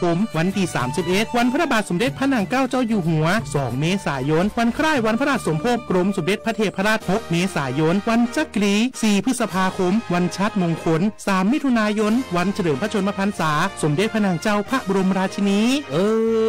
คม วันที่สามสิบเอ็ด วันพระบาทสมเด็จพระนางเกล้าเจ้าอยู่หัว สองเมษายน วันคล้ายวันพระราชสมภพกรมสมเด็จพระเทพรัตน์ หกเมษายน วันจักรี สี่พฤษภาคม วันชาติมงคล สามมิถุนายน วันเฉลิมพระชนมพรรษาสมเด็จพระนางเจ้าพระบรมราชินี เอ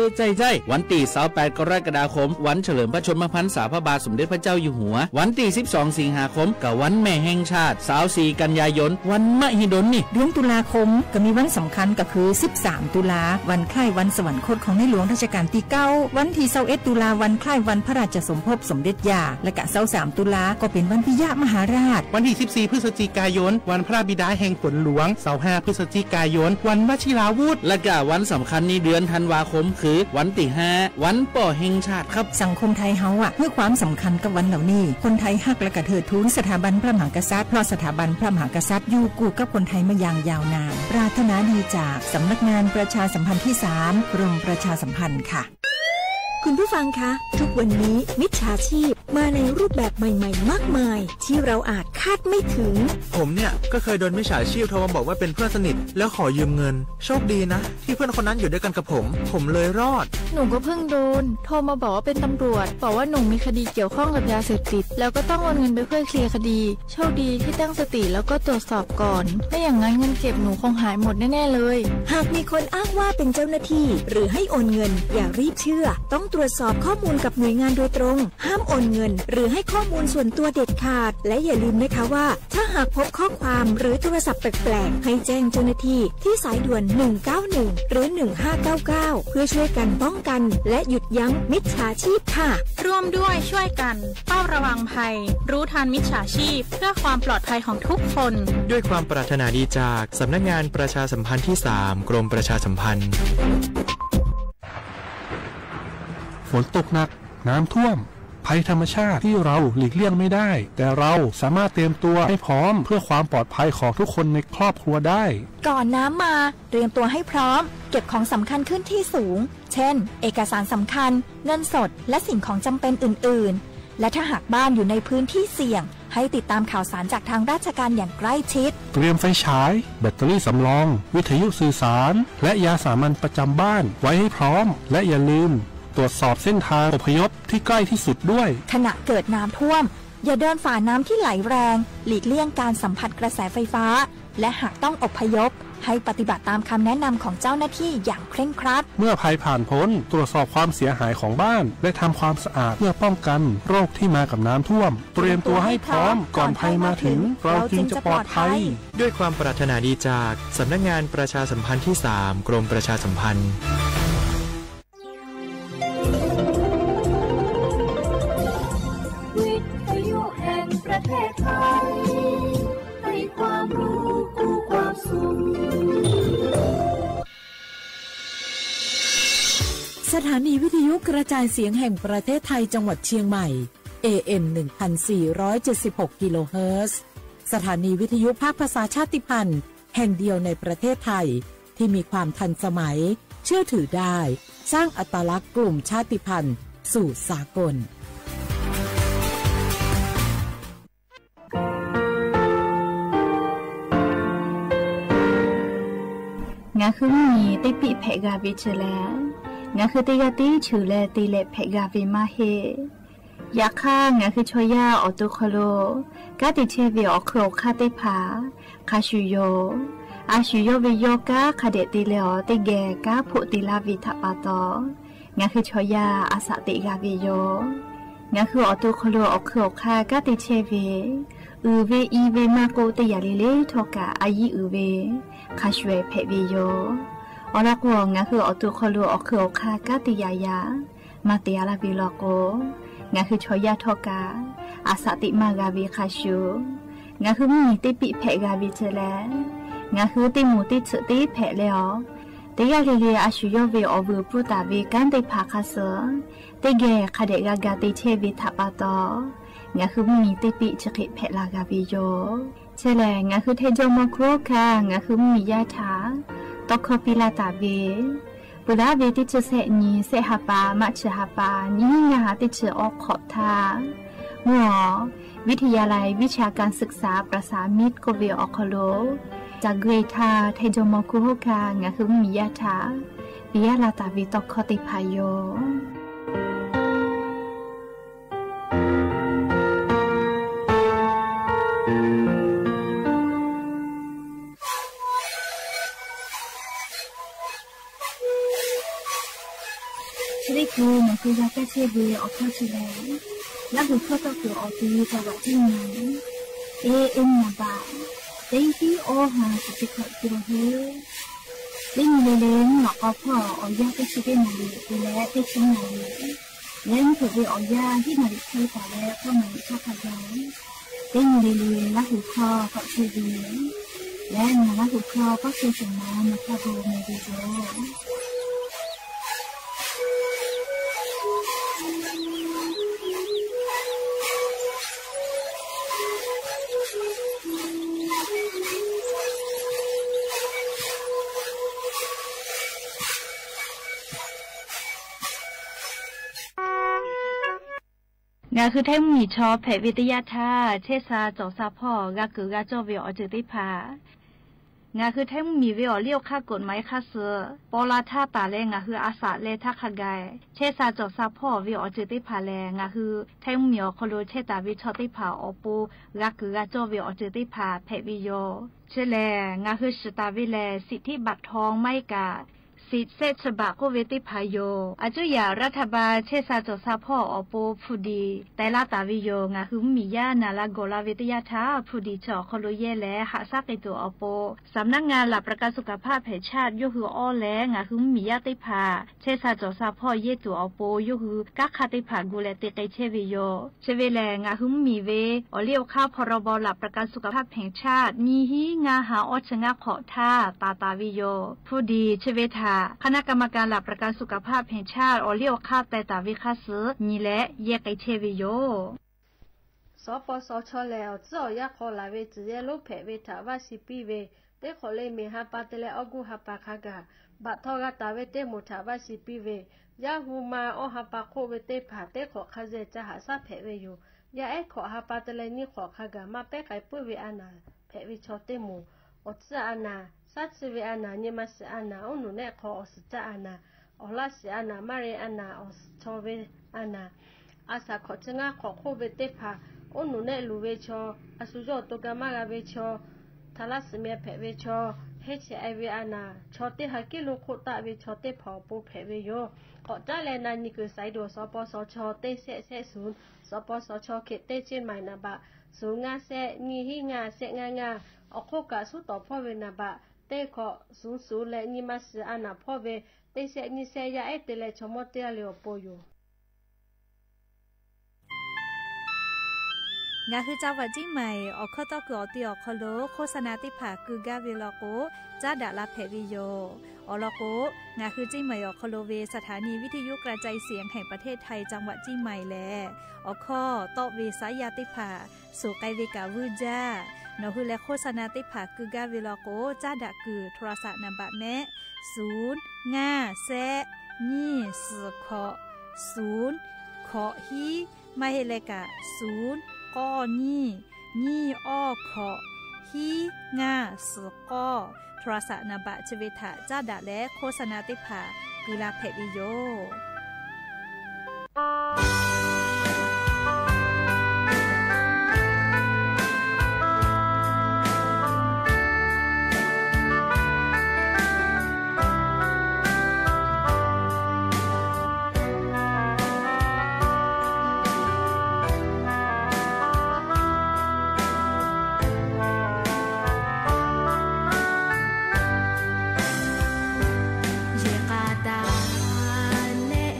อ ใจ้ใจ้ วันตี้ซาวแปดกรกฎาคม วันเฉลิมพระชนมพรรษาพระบาทสมเด็จพระเจ้าอยู่หัว วันตี้สิบสองสิงหาคม กับวันแม่แห่งชาติ ซาวสี่กันยายน วันมหิดลนี่ เดือนตุลาคมก็มีวันสำคัญก็คือ สิบสาม ตุลา วันคล้ายวันสวรรคตของในหลวงรัชกาลที่เก้า วันที่ซาวเอ็ด ตุลา วันคล้ายวันพระราชสมภพสมเด็จย่า และกะซาวสาม ตุลา ก็เป็นวันปิยมหาราช วันที่สิบสี่ พฤศจิกายน วันพระบิดาแห่งฝนหลวง ซาวห้า พฤศจิกายน วันวชิราวุธ และกะวันสำคัญในเดือนธันวาคมคือวันตี้ห้า วันป้อแห่งชาติครับ สังคมไทยเฮาอะ ให้ความสำคัญกับวันเหล่านี้ คนไทยฮักและกะเทิดทูนสถาบันพระมหากษัตริย์ เพราะสถาบันพระมหากษัตริย์อยู่คู่กับคนไทยมาอย่างยาวนาน ปรารถนาดีจากสำนักงานประชาสัมพันธ์ที่สาม กรมประชาสัมพันธ์ค่ะ คุณผู้ฟังคะ ทุกวันนี้มิจฉาชีพมาในรูปแบบใหม่ๆ มากมาย ที่เราอาจคาดไม่ถึง ผมเนี่ยก็เคยโดนมิจฉาชีพโทรมาบอกว่าเป็นเพื่อนสนิท แล้วขอยืมเงิน โชคดีนะที่เพื่อนคนนั้นอยู่ด้วยกันกับผม ผมเลยรอด หนูก็เพิ่งโดนโทรมาบอกว่าเป็นตำรวจ บอกว่าหนูมีคดีเกี่ยวข้องกับยาเสพติด แล้วก็ต้องโอนเงินไปเพื่อเคลียร์คดี โชคดีที่ตั้งสติแล้วก็ตรวจสอบก่อน ไม่อย่างนั้นเงินเก็บหนูคงหายหมดแน่ๆเลย หากมีคนอ้างว่าเป็นเจ้าหน้าที่ หรือให้โอนเงิน อย่ารีบเชื่อ ต้องตรวจสอบข้อมูลกับหน่วยงานโดยตรง ห้ามโอนเงิน หรือให้ข้อมูลส่วนตัวเด็ดขาด และอย่าลืมนะคะว่า ถ้าหากพบข้อความหรือโทรศัพท์แปลกๆ ให้แจ้งเจ้าหน้าที่ที่สายด่วน หนึ่งเก้าหนึ่ง หรือ หนึ่งห้าเก้าเก้า เพื่อช่วยกันป้องกัน และหยุดยั้งมิจฉาชีพค่ะ ร่วมด้วยช่วยกัน เฝ้าระวังภัย รู้ทันมิจฉาชีพ เพื่อความปลอดภัยของทุกคน ด้วยความปรารถนาดีจากสำนักงานประชาสัมพันธ์ที่สาม กรมประชาสัมพันธ์ ฝนตกหนัก น้ำท่วม ภัยธรรมชาติที่เราหลีกเลี่ยงไม่ได้ แต่เราสามารถเตรียมตัวให้พร้อมเพื่อความปลอดภัยของทุกคนในครอบครัวได้ ก่อนน้ำมา เตรียมตัวให้พร้อม เก็บของสำคัญขึ้นที่สูง เช่น เอกสารสำคัญ เงินสด และสิ่งของจำเป็นอื่นๆ และถ้าหากบ้านอยู่ในพื้นที่เสี่ยง ให้ติดตามข่าวสารจากทางราชการอย่างใกล้ชิด เตรียมไฟฉาย แบตเตอรี่สำรอง วิทยุสื่อสาร และยาสามัญประจำบ้านไว้ให้พร้อม และอย่าลืมตรวจสอบเส้นทางอพยพที่ใกล้ที่สุดด้วย ขณะเกิดน้ำท่วม อย่าเดินฝ่าน้ำที่ไหลแรง หลีกเลี่ยงการสัมผัสกระแสไฟฟ้า และหากต้องอพยพ ให้ปฏิบัติตามคำแนะนำของเจ้าหน้าที่อย่างเคร่งครัด เมื่อภัยผ่านพ้น ตรวจสอบความเสียหายของบ้าน และทำความสะอาดเพื่อป้องกันโรคที่มากับน้ำท่วม เตรียมตัวให้พร้อม ก่อนภัยมาถึง เราจึงจะปลอดภัย ด้วยความปรารถนาดีจากสำนักงานประชาสัมพันธ์ที่สาม กรมประชาสัมพันธ์ วิทยุแห่งประเทศไทย ให้ความรู้คู่ความสุข สถานีวิทยุกระจายเสียงแห่งประเทศไทยจังหวัดเชียงใหม่ เอ เอ็ม หนึ่งพันสี่ร้อยเจ็ดสิบหก กิโลเฮิรตซ์ สถานีวิทยุภาคภาษาชาติพันธุ์แห่งเดียวในประเทศไทย ที่มีความทันสมัย เชื่อถือได้ สร้างอัตลักษณ์กลุ่มชาติพันธุ์สู่สากล Ngaˬ hui mvuhˇ miˬ teˇ piˆ hpehꞈ g'a ve chi lehˬ, ngaˬ hui teˇ g'aˇ tiˉ cheuˬ leh te leh hpehꞈ g'a ve maˇ heˆ. Yaꞈ hk'aˇ, ngaˬ hui chaw yaˇ awˬ to hk'aw lo kanˉ te chehˇ ve awˬ hk'eun awˬ hk'aˇ teˇ hpaˍ hk'a shuˍ yoˬ. A shu yawˇ ve yawˇ kanˉ hk'a dehꞈ te leh awˬ teˇ geh kanˉ hpoˆ te laˇ ve htaꞈ pa taw, ngaˬ hui chaw yaˇ a shaꞈ teꞈ g'a ve yoˬ. Ngaˬ hui awˬ to hk'aw lo awˬ hk'eun awˬ hk'aˇ kanˉ te chehˇ ve, uiˍ ve i ve maˇ k'oˆ, teˇ yanˇ le le htawˇ kaꞈ a yiˇ uiˍ ve hk'a shuˍ hpehꞈ ve yoˬ. Awˬ lawn k'o, ngaˬ hui awˬ to hk'aw lo awˬ hk'eun awˬ hk'aˇ kanˉ te yaꞈ yaꞈ maˇ te a laˇ ve law k'o, ngaˬ hui chaw yaˇ htawˇ kaꞈ a shaꞈ teꞈ maˇ g'a ve hk'a shuˍ, ngaˬ hui mvuhˇ miˬ teˇ piˆ hpehꞈ g'a ve chi lehˬ, ngaˬ hui teˇ moˍ teˇ tsuhꞈ teˇ hpehꞈ leh awˬ, teˇ g'aˇ le le a shu yawˇ ve awˬ vuiˬ pfuhˇ taˍ ve kanˉ teˇ hpaˍ hk'a suh teˇ geh hk'a dehꞈ g'a ga te chehˇ ve htaꞈ pa taw, ngaˬ hui mvuhˇ miˬ teˇ piˆ chi hk'e hpehꞈ la g'a ve yoˬ. Chi lehˬ, ngaˬ hui hteˇ jawˇ mawˇ hkuˇ oˇ hkanˇ ngaˬ hui mvuhˇ miˬ yaˇ htaꞈ tawˇ hkawˇ piˇ laˇ taˍ ve, peuˬ laˇ ve teˇ chi sehˆ nyi, sehˆ ha pa, maˆ chi ha pa, nyiˇ hinˉ ngaˇ ha teˇ chi awˬ hk'awꞈ htaˇ, mvuhˇ awˬ วิทยาลัยวิชาการศึกษาประสานมิตร k'oˆ ve awˬ hk'aw lo, ca gui htaˇ hteˇ jawˇ mawˇ hkuˇ oˇ hkanˇ ngaˬ hui mvuhˇ miˬ yaˇ htaꞈ piˇ yaˇ la taˍ ve tawˇ hkawˇ teˇ hpaˍ yoˬ. Chi teˇ hkui nawˬ hui g'a kaˇ chehˇ ve awˬ hkawˇ chi lehˬ, Laˇ huˍ hkawˇ tawˇ kuiˬ awˬ ti ve caw vaꞈ tiˉ nyi, e e naˍ baꞈ, teˇ tiˉ awˇ ha shiˍ chi hkawꞈ te la heˆ. Teˇ nyi le le mvuhˇ lawꞈ k'aw hpawˇ awˬ yanˇ teˇ chi teˇ naˍ riˍ te leh teˇ chi naˍ riˍ, leh mvuhˇ hpeuꞈ ve awˬ yanˇ hiˉ naˍ riˍ hk'e taˍ leh k'awˇ naˍ riˍ htaˇ hk'a gaˬ, teˇ nyi le le Laˇ huˍ hkawˇ k'awꞈ chehˇ ve, leh ngaˬ Laˇ huˍ hkawˇ k'awꞈ chehˇ shawˍ ma nawˬ hk'a gaˬ meh ve yoˬ. Ngaˬ hui Htaiˇ mvuhˇ miˬ chaw hpehꞈ ve teˇ yanˇ htaˇ, chehˇ sha cawˬ sha hpawˇ g'a kuiˬ g'a cawˇ ve awˬ ceuˬ teˇ hpaˍ, ngaˬ hui Htaiˇ mvuhˇ miˬ ve awˬ liˇ awˬ hk'aˇ กฎหมาย hk'aˇ suh paw la htaˇ taˍ leh ngaˬ hui a shaꞈ leh htaˇ hk'a gaˬ, chehˇ sha cawˬ sha hpawˇ ve awˬ ceuˬ teˇ hpaˍ lehˬ, ngaˬ hui Htaiˇ mvuhˇ miˬ awˬ hk'aw lo chehˇ taˍ ve chaw teˇ hpaˍ awˬ pon g'a kuiˬ g'a cawˇ ve awˬ ceuˬ teˇ hpaˍ hpehꞈ ve yoˬ. Chi lehˬ, ngaˬ hui shiˍ taˍ ve lehˬ, สิทธิบัตรทอง maˇ heˆ kaꞈ, สิทธิ์แสดงบัตร k'oˆ ve teˇ hpaˍ yoˬ. A cuˇ yaꞈ รัฐบาล chehˇ sha cawˬ sha hpawˇ awˬ pon ผู้ดี teh laˇ taˍ ve yoˬ. Ngaˬ hui mvuhˇ miˬ yaˇ naˍ la gawˬ la ve teˇ yanˇ htaˇ, ผู้ดี chi awˬ hk'aw lo yehˇ leh haꞈ shaˉ k'ai tuˬ awˬ pon, สำนักงานหลักประกันสุขภาพแห่งชาติ yawˇ hui awˇ leh ngaˬ hui mvuhˇ miˬ yaˇ teˇ hpaˍ chehˇ sha cawˬ sha hpawˇ yehˇ tuˬ awˬ pon yawˇ hui kanˉ hk'aˇ teˇ hpaˍ gu leh te k'ai chehˇ ve yoˬ. Chi ve lehˬ, ngaˬ hui mvuhˇ miˬ ve awˬ liˇ awˬ hk'aˇ พรบหลักประกันสุขภาพแห่งชาติ nyiˇ hinˉ ngaˇ ha awˇ chi ngaˇ hk'awꞈ htaˇ taˍ taˍ ve yoˬ. ผู้ดี chi ve htaꞈ คณะกรรมการหลักประกันสุขภาพแห่งชาติ awˬ liˇ awˬ hk'aˇ teh taˍ ve hk'aˇ suh nyi leh yehˇ k'ai chehˇ ve yoˬ. สปสช lehˬ, awˬ tcuhˉ awˬ yanˇ hk'aw laˬ ve tcuhˬ yehˇ lonˉ hpehꞈ ve htaꞈ vaˇ shiˍ piˇ ve, teˇ hk'awꞈ le miˬ ha pa te leh awˇ guˇ ha pa hk'a gaˬ, baꞈ htaw g'a taˍ ve teˇ moˍ htaꞈ vaˇ shiˍ piˇ ve, yaˇ hu ma awˇ ha pa hk'oˆ ve teˇ hpaˍ teˇ hk'awꞈ hk'a zeh ca haꞈ shaˉ hpehꞈ ve yoˬ. Yaˇ ehˉ hkawꞈ ha pa te leh nyiˇ hk'awꞈ hk'a gaˬ maˇ pehˉ k'ai puiˉ ve a naˍ hpehꞈ ve chaw teˇ moˍ, awˬ tcuhˉ a naˍ, shaˉ tsuhˇ ve a naˍ, nyi ma shiˍ a naˍ, oˉ nuˬ nehˆ hk'aw awˬ suhˍ caˆ a naˍ, awˬ laˇ shiˍ a naˍ, maˇ re a naˍ, awˬ suhˍ chaw ve a naˍ, a shaˍ hkawꞈ chi ngaˇ hk'awꞈ hk'oˆ ve teˇ hpaˍ, oˉ nuˬ nehˆ luˬ ve chaw, a shu yawˇ awˬ to ga maˇ g'a ve chaw, htaꞈ laˇ suhˍ meh hpehꞈ ve chaw, heˆ chehˇ e ve a naˍ, chaw teˇ ha kiˉ lo hk'oˆ taˆ ve chaw teˇ hpaˍ awˬ pon hpehꞈ ve yoˬ. K'awꞈ caˉ leh na nyi kuiˬ สายด่วน สปสช teˇ shehˆ shehˆ suhˍ, สปสช เขต teˇ เชียงใหม่ naˍ baꞈ suhˍ ngaˇ shehˆ nyiˇ hinˉ ngaˇ shehˆ ngaˇ ngaˇ, awˬ hk'oˆ kaꞈ suhˉ tawˍ hpawˇ ve naˍ baꞈ teˇ hkawꞈ suhˍ suhˍ leh nyi ma shiˍ a naˍ hpawˇ ve teˇ shehˆ nyiˇ shehˆ yaˇ ehˉ te leh chaw mawˇ teˇ g'aˇ le awˬ pon yoˬ. Ngaˬ hui จังหวัดเชียงใหม่ awˬ hkawˇ tawˇ kuiˬ awˬ ti awˬ hk'aw lo โฆษณา teˇ hpaˍ keu gaˇ ve law k'o, caˉ daꞈ la hpehꞈ ve yoˬ. Awˬ lawn k'o, ngaˬ hui เชียงใหม่ awˬ hk'aw lo ve สถานีวิทยุกระจายเสียงแห่งประเทศไทย จังหวัดเชียงใหม่ lehˬ, awˬ hkawˇ tawˆ ve saˉ yaˇ teˇ hpaˍ suhˍ k'ai ve kaꞈ vuiˇ jaˇ. Nawˬ hui lehˬ โฆษณา teˇ hpaˍ keu gaˇ ve law k'o, caˉ daꞈ kuiˬ โทรศัพท์ naˍ baꞈ mehˆ ศูนย์ห้าแซะ nyiˇ suhˍ hkawꞈ ศูนย์ hkawꞈ hiˉ, maˇ heˆ leh kaꞈ ศูนย์ k'awˇ nyiˇ, nyiˇ awˇ hkawꞈ, hiˉ ngaˇ suhˍ k'awˇ, โทรศัพท์ naˍ baꞈ chi ve htaꞈ caˉ daꞈ leh โฆษณา teˇ hpaˍ keu la hpehꞈ ve yoˬ. Yehˬ k'a taˍ leh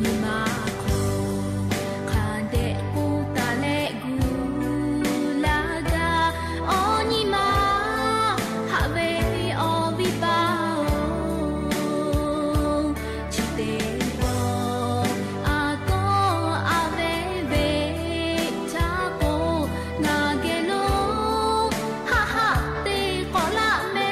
Nyi ma hk'aw hk'a dehꞈ k'oˆ taˍ leh gu laˇ gaˇ. Awˬ nyi ma haꞈ ve awˬ viˉ paˍ-oˬ, chi teˇ pawˆ a kawˆ a ve ve htaˇ k'o, ngaˬ geh lo haˆ haˆ te k'awꞈ laˆ mehˍ.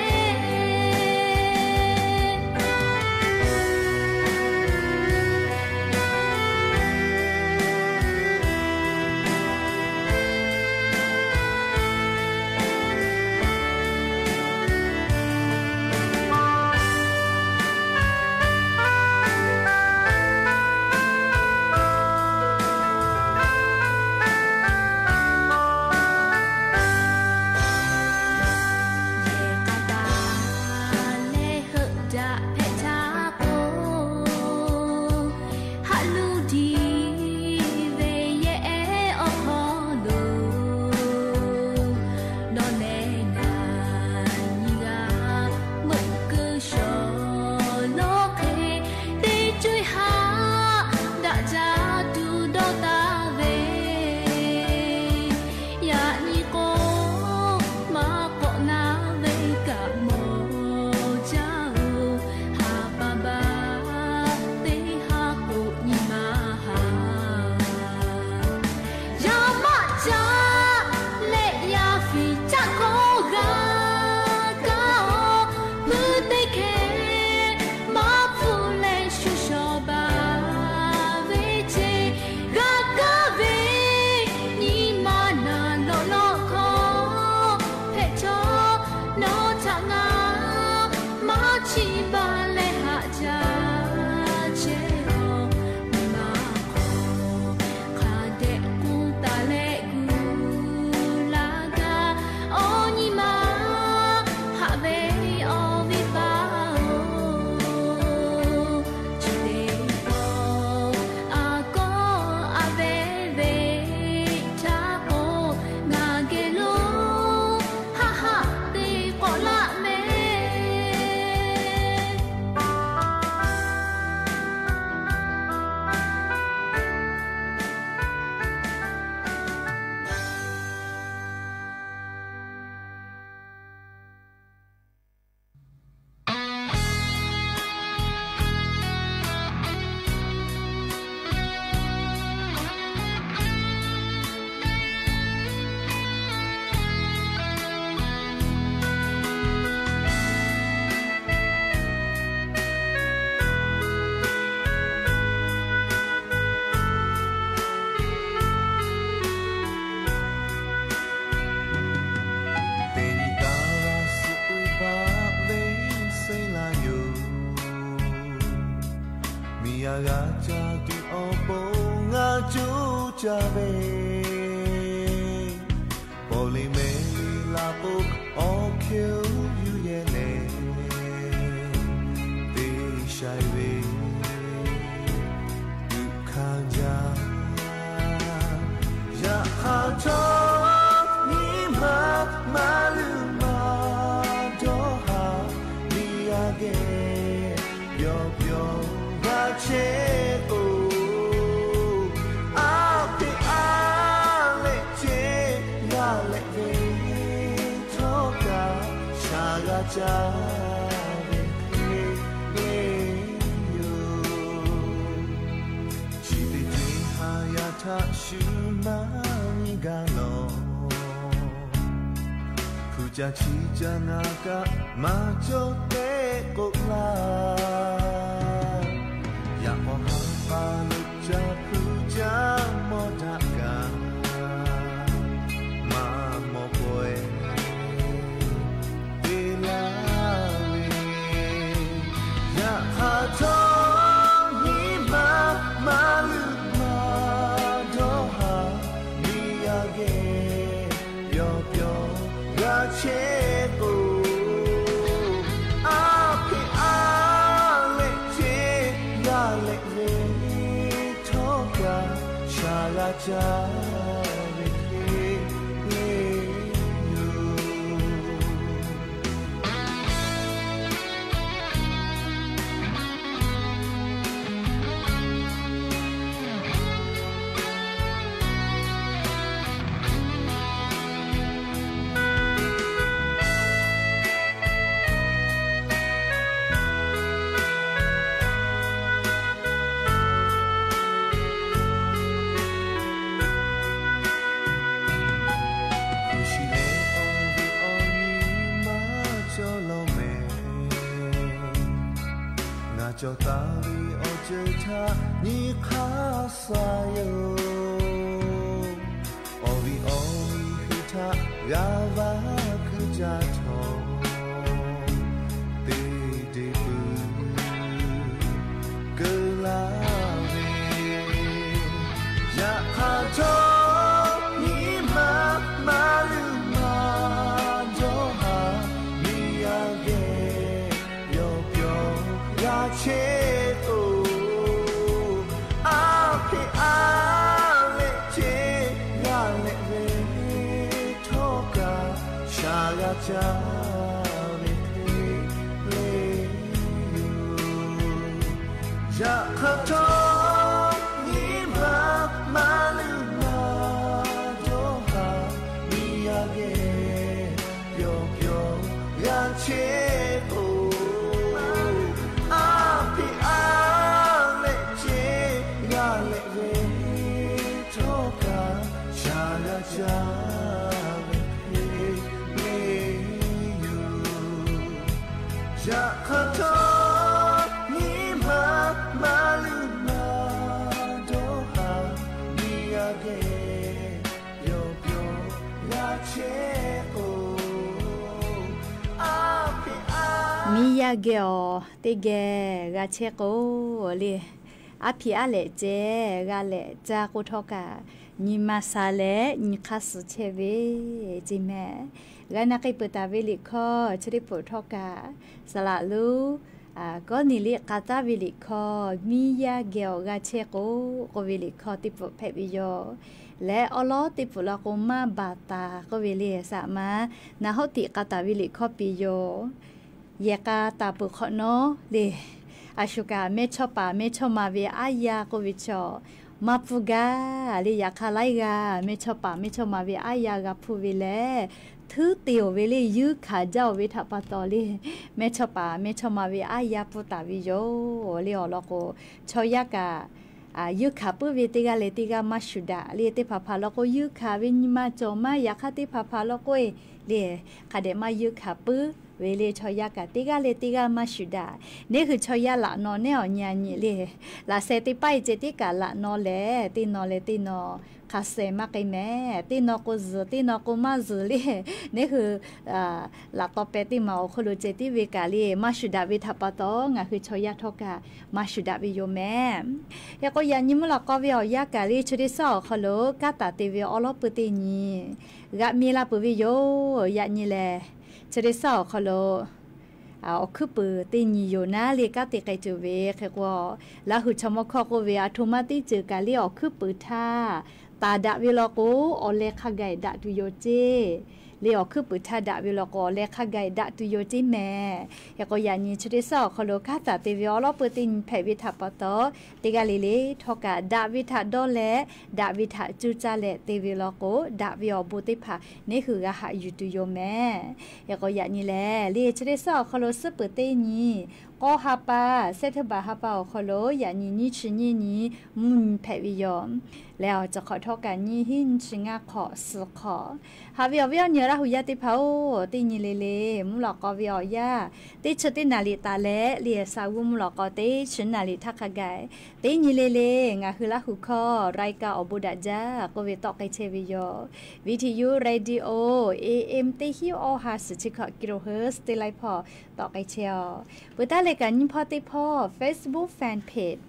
Yehˬ k'a taˍ leh heuˆ daꞈ hpehꞈ htaˇ k'o, haꞈ luˇ diˇ ve yehˬ ehˉ awˬ hk'aw lo, nawˬ leh ngaˬ nyi g'a meuꞈ keu shawˍ lawˬ hk'e, teˇ co-e haꞈ daꞈ jaˇ tuˬ dawˇ taˍ ve, yaꞈ nyi k'o, maˇ k'awꞈ na ve kaꞈ mawˬ jaˇ-oˬ, ha pa ba teˇ haˉ k'o nyi ma haˍ. Yaˇ maˆ caˆ leh yaˇ fiˍ caˆ kawˆ g'a kaˇ-oˬ, meuˇ teˇ hkeh maˇ hpfuhˇ leh shu shawˍ baˬ ve ce, g'a kaˇ ve nyi ma naˬ lawꞈ lawꞈ hk'aw hpehꞈ chaw, nawˬ htaꞈ ngaˬ maˇ chiˇ baˬ leh haꞈ jaˇ chehˇ-oˬ. Nyi ma hk'aw hk'a dehꞈ k'oˆ taˍ leh gu laˇ gaˇ. Awˬ nyi ma haꞈ ve awˬ viˉ paˍ-oˬ, chi teˇ pawˆ a kawˆ a ve ve htaˇ k'o, ngaˬ geh lo haˆ haˆ te k'awꞈ laˆ mehˍ. Teˇ nyi taˇ g'a suh uˉ paˆ ve suh laˇ yoˬ. Miˬ yaˇ g'a ca tuˬ awˬ pon ngaˬ coˇ caˇ ve, pawˆ le mehˍ le laˇ k'o, awˬ hk'e uˉ yuˬ yehˬ lehˬ, teˇ shaiˍ ve tuꞈ hkanˍ jaˇ. Yaꞈ hk'aˇ htawˇ, nyi ma maˇ luˬ maˇ dawˇ haˍ, miˬ yaˇ geh yawˇ pyawˇ g'a chehˇ k'o, a hpeꞈ a lehˬ ceh g'a lehꞈ ve htawˇ kaꞈ, shaˍ g'a caˇ ve hk'e le yoˬ. Chi teˇ ceuˬ haˍ yaˇ htaꞈ shu maˇ nyi gaˇ lawˬ. Hpu ca chi ca ngaˬ kaꞈ maˇ cawˬ tehꞈ k'oˆ laˇ. Yaꞈ k'aw haˍ pa lo ca hpu ca mawˇ daꞈ kaꞈ, maˇ mawˇ pawehˇ te laˇ ve. Yaꞈ hk'aˇ htawˇ, nyi ma maˇ luˬ maˇ dawˇ haˍ, miˬ yaˇ geh yawˇ pyawˇ g'a chehˇ k'o, a hpeꞈ a lehˬ ceh g'a lehꞈ ve htawˇ kaꞈ, shaˍ g'a caˇ ve hk'e le yoˬ. Ceuˬ htaꞈ nyi hk'aˇ suh yoˬ. Awˬ viˉ awˬ nyi hui htaꞈ g'a vaˇ hkuiˇ jaˇ htawˇ, teˇ deˇ pui keu laˇ ve. Yaꞈ hk'aˇ htawˇ, nyi ma maˇ luˬ maˇ dawˇ haˍ, miˬ yaˇ geh yawˇ pyawˇ g'a chehˇ k'o, a hpeꞈ a leh ceh g'a leh ve htawˇ kaꞈ, shaˍ g'a caˇ ve hk'e le yoˬ. Yaꞈ hk'aˇ htawˇ, nyi ma maˇ luˬ maˇ dawˇ haˍ, miˬ yaˇ geh yawˇ pyawˇ g'a chehˇ k'o, a hpeꞈ a leh ceh g'a leh ve htawˇ kaꞈ, shaˍ g'a caˇ ve hk'e le yoˬ. Yaꞈ hk'aˇ htawˇ, nyi ma maˇ luˬ maˇ dawˇ haˍ, miˬ yaˇ geh yawˇ pyawˇ g'a chehˇ k'o, a hpeꞈ a, miˬ yaˇ geh awˬ teˇ geh g'a chehˇ k'o le, a hpeꞈ a leh ceh g'a leh caˇ k'o htawˇ kaꞈ, nyi ma sha leh nyi hk'aˇ suh chehˇ ve ceˇ mehˍ. G'a na k'ai peuˬ taˍ ve liꞈ hkawˇ chi teˇ peuˬ htawˇ kaꞈ, saˍ laꞈ lonˉ Kawˇneˍliˆ k'a taˉ ve liꞈ hkawˇ, miˬ yaˇ geh awˬ g'a chehˇ k'o k'oˆ ve liꞈ hkawˇ teˇ peuˬ hpehꞈ ve yoˬ. Leh awˉ lawˉ teˇ peuˬ law k'o, maˇ baˬ taˍ k'oˆ ve le, saˍ laꞈ ma Naˍhawˉtiꞈ k'a taˍ ve liꞈ hkawˇ piˇ yoˬ. Yehˬ k'a taˍ peuˬ hk'awꞈ nawˉ le, a shu kaꞈ mehˇchawˇ paˍ mehˇchawˇma ve aˉ yaˇ k'oˆ ve chaw maˇ pfuhˇ gaˇ le. Yaꞈ hk'aˇ laiˉ g'aˇ mehˇchawˇ paˍ mehˇchawˇma ve aˉ yaˇ g'a hpuˇ ve lehˬ, htuˉ te-oˬ ve le, yuˇ hkanˍ jaˇ-oˬ ve htaꞈ pa taw le, mehˇchawˇ paˍ mehˇchawˇma ve aˉ yaˇ pfuhˇ taˍ ve yoˬ le. Awˬ lawn k'o, chaw yaˇ kaꞈ yuˇ hkanˍ puiˉ ve teˇ g'aˇ leh teˇ g'aˇ maˇ shuˍ daꞈ le. Teˇ hpaˍ hpaˍ law k'o, yuˇ hkanˍ ve nyi ma cawˬ maˇ. Yaꞈ hk'aˇ teˇ hpaˍ hpaˍ law k'o e le, hk'a dehꞈ maˇ yuˇ hkanˍ puiˉ ve le. Chaw yaˇ kaꞈ teˇ g'aˇ leh teˇ g'aˇ maˇ shuˍ daꞈ. Neˇ hui chaw yaˇ laꞈ naw nehˉ awˬ nyi a nyi le, laꞈ sheh teˇ paˉ e ceh tiˉ kaꞈ laꞈ naw lehˬ, teˇ naw leh teˇ naw hk'a sheh maˇ k'ai mehˍ. Teˇ naw k'o zuhˬ, teˇ naw k'o maˇ zuhˬ le. Neˇ hui laꞈ taw peh teˇ maˬ awˬ hk'aw lo ceh tiˉ ve kaꞈ le, maˇ shuˍ daꞈ ve htaꞈ pa taw, ngaˬ hui chaw yaˇ htawˇ kaꞈ maˇ shuˍ daꞈ ve yoˬ mehˍ. Hk'e k'o, yaꞈ nyi mvuhˇ lawꞈ k'aw ve awˬ yanˇ kaꞈ le, chi teˇ shaˉ awˬ hk'aw lo kanˉ taˍ te ve awˉ lawˉ pui teˇ nyi g'aꞈ mi la peuˬ ve yoˬ. Yaꞈ nyi lehˬ, chi teˇ shaˉ awˬ hk'aw lo awˬ hkuiˉ puiˍ teˇ nyi yoˬ naˉ le kanˉ te k'ai tuˬ ve. Hk'e k'o, Laˇ huˍ chaw mawˇ hkawˇ k'oˆ ve, a htoꞈ ma teˇ ceuˬ kaꞈ le awˬ hkuiˉ puiˍ htaˇ taˍ daꞈ ve law k'o, awˬ leh hk'a gaˬ daꞈ tuˬ yoˬ ceˇ. Le awˬ hkuiˉ puiˍ htaˇ daꞈ ve law k'o, awˬ leh hk'a gaˬ daꞈ tuˬ yoˬ ceˇ mehˍ. Hk'e k'o, yaꞈ nyi chi teˇ shaˉ awˬ hk'aw lo kanˉ taˍ te ve awˉ lawˉ pui teˇ nyi hpehꞈ ve htaꞈ pa taw, teˇ g'aˇ le le htawˇ kaꞈ daꞈ ve htaꞈ dawˇ leh, daꞈ ve htaꞈ cuˇ caˇ leh te ve law k'o, daꞈ ve awˬ bon teˇ hpaˍ neˇ hui g'a haꞈ yuˬ tuˬ yoˬ mehˍ. Hk'e k'o, yaꞈ nyi lehˬ, le chi teˇ shaˉ awˬ hk'aw lo suhˉ peuˬ teˇ nyi k'awˇ ha pa, September ha pa awˬ hk'aw lo yaꞈ nyi nyiˇ chi nyiˇ nyi mvuhˇ nyi hpehꞈ ve yoˬ. Leh awˬ ceuˬ hk'awꞈ htawˇ kaꞈ nyiˇ hinˉ nyiˇ chi ngaˇ hk'awꞈ suhˍ hk'awꞈ. Haꞈ ve awˬ viˉ awˬ nyi Laˇ huˍ yaˇ teˇ hpaˍ-oˬ, teˇ nyi le le mvuhˇ lawꞈ k'aw ve awˬ yanˇ, teˇ chi teˇ naˍ riˍ taˍ leh le, sa g'uˇ mvuhˇ lawꞈ k'aw teˇ chi naˍ riˍ htaˇ hk'a gaˬ, teˇ nyi le le ngaˬ hui Laˇ huˍ hkawˇ รายการ awˬ bon daꞈ jaˇ k'oˆ ve tawˆ k'ai chehˇ ve yoˬ. Viˉ ti yuˇ radio, A M teˇ hinˉ awˇ ha suhˍ chi hkawꞈ kilohertz teˇ laiˉ hpawˇ tawˆ k'ai chehˇ-oˬ. Peuˬ taˉ leh kaꞈ nyiˇ hpawˇ teˇ hpawˇ Facebook fan page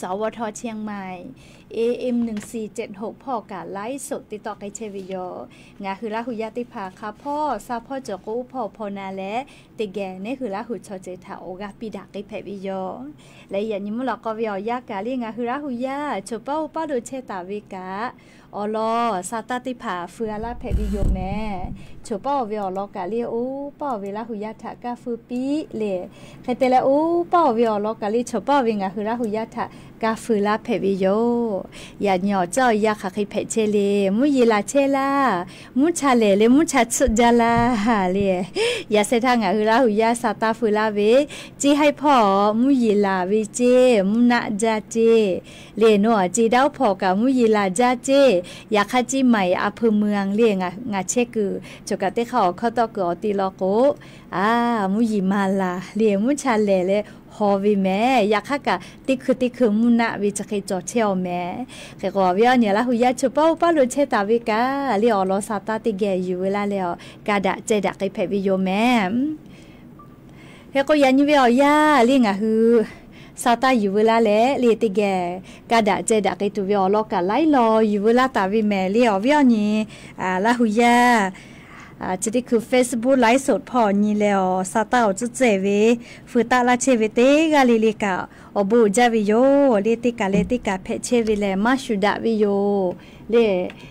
สวท เชียงใหม่ A M หนึ่งสี่เจ็ดหก hpawˇ kaꞈ ไลฟ์สด te tawˆ k'ai chehˇ ve yoˬ. Ngaˬ hui Laˇ huˍ yaˇ teˇ hpaˍ hk'a hpawˇ sa hpawˇ cawˬ k'o, oˇ hpawˇ awˬ hpaw na leh teˇ geh neˇ hui Laˇ huˍ chaw ceuˬ htaꞈ awˬ g'aˇ piˇ daꞈ k'ai hpehꞈ ve yoˬ. Leh yaꞈ nyi mvuhˇ lawꞈ k'aw ve awˬ yanˇ kaꞈ le, ngaˬ hui Laˇ huˍ yaˇ choˬ paˉ oˇ paˉ lo chehˇ taˍ ve kaꞈ, awˬ lawn sa taˇ teˇ hpaˍ feu a laˇ hpehꞈ ve yoˬ mehˍ. Choˬ paˉ oˇ ve awˬ lawn kaꞈ le, oˇ paˉ oˇ ve Laˇ huˍ yaˇ htaꞈ kaˇ feu piˇ le. Hk'e te leh, oˇ paˉ oˇ ve awˬ lawn kaꞈ le, choˬ paˉ oˇ ve ngaˬ hui Laˇ huˍ yaˇ htaꞈ kaˇ feu laˇ hpehꞈ ve yoˬ. Yaꞈ nyi awˬ caˇ awˬ yanˇ hk'aˬ hk'e hpehꞈ chehˇ le, mvuhˇ yeˬ laˬ chehˇ laˇ, mvuhˇ cha lehˬ leh mvuhˇ cha tsuhˆ jaˇ laˇ le. Yaꞈ sheh htaˇ ngaˬ hui Laˇ huˍ yaˇ sa taˇ feu laˇ ve, ceˇ haiˉ hpawˇ mvuhˇ yeˬ laˬ ve ceˇ, mvuhˇ naˆ jaˇ ceˇ le. Nawˬ a ceˇ daˇ oˇ hpawˇ kaꞈ mvuhˇ yeˬ laˬ jaˇ ceˇ. Yaꞈ hk'aˇ ceˇ maˍ-eˬ a hpeu mui-anˬ le, ngaˬ chehˇ kuiˬ choˬ kaꞈ teˇ hk'aˇ awˬ hkawˇ tawˆ kuiˬ awˬ te law k'o, a, mvuhˇ yeˬ maˍ laˬ le, mvuhˇ cha lehˬ leh haw ve mehˍ. Yaꞈ hk'aˇ kaꞈ teˇ hkui teˇ hkui mvuhˇ naˆ ve chi hk'e cawˬ chehˇ-aw mehˍ. Hk'e k'o awˬ viˉ awˬ nyi Laˇ hu yaˇ chi paˇ oˇ paˇ lo chehˇ taˍ ve kaꞈ le, awˬ lawn sa taˇ teˇ geh yuˬ ve laˇ leh, awˬ ka daꞈ ceh daꞈ k'ai hpehꞈ ve yoˬ mehˍ. Hk'e k'o yaꞈ nyi ve awˬ yanˇ le ngaˬ hui sa taˇ yuˬ veu laˇ leh le teˇ geh ka daꞈ ceh daꞈ k'ai tuˬ ve awˬ lawn kaꞈ laiˉ law yuˬ veu laˇ taˍ ve mehˍ le awˬ viˉ awˬ nyi Laˇ hu yaˇ. Chi teˇ hkui Facebook ไลฟ์สด hpawˇ nyi leh awˬ sa taˇ awˬ tcuhˉ cehˬ ve, feu taˆ laˇ chehˇ ve teˇ g'aˇ le le kaꞈ awˬ bon uiˍ jaˇ ve yoˬ le. Teˇ kaˬ leh teˇ kaˬ hpehꞈ chehˇ ve lehˬ maˇ shuˍ daꞈ ve yoˬ le.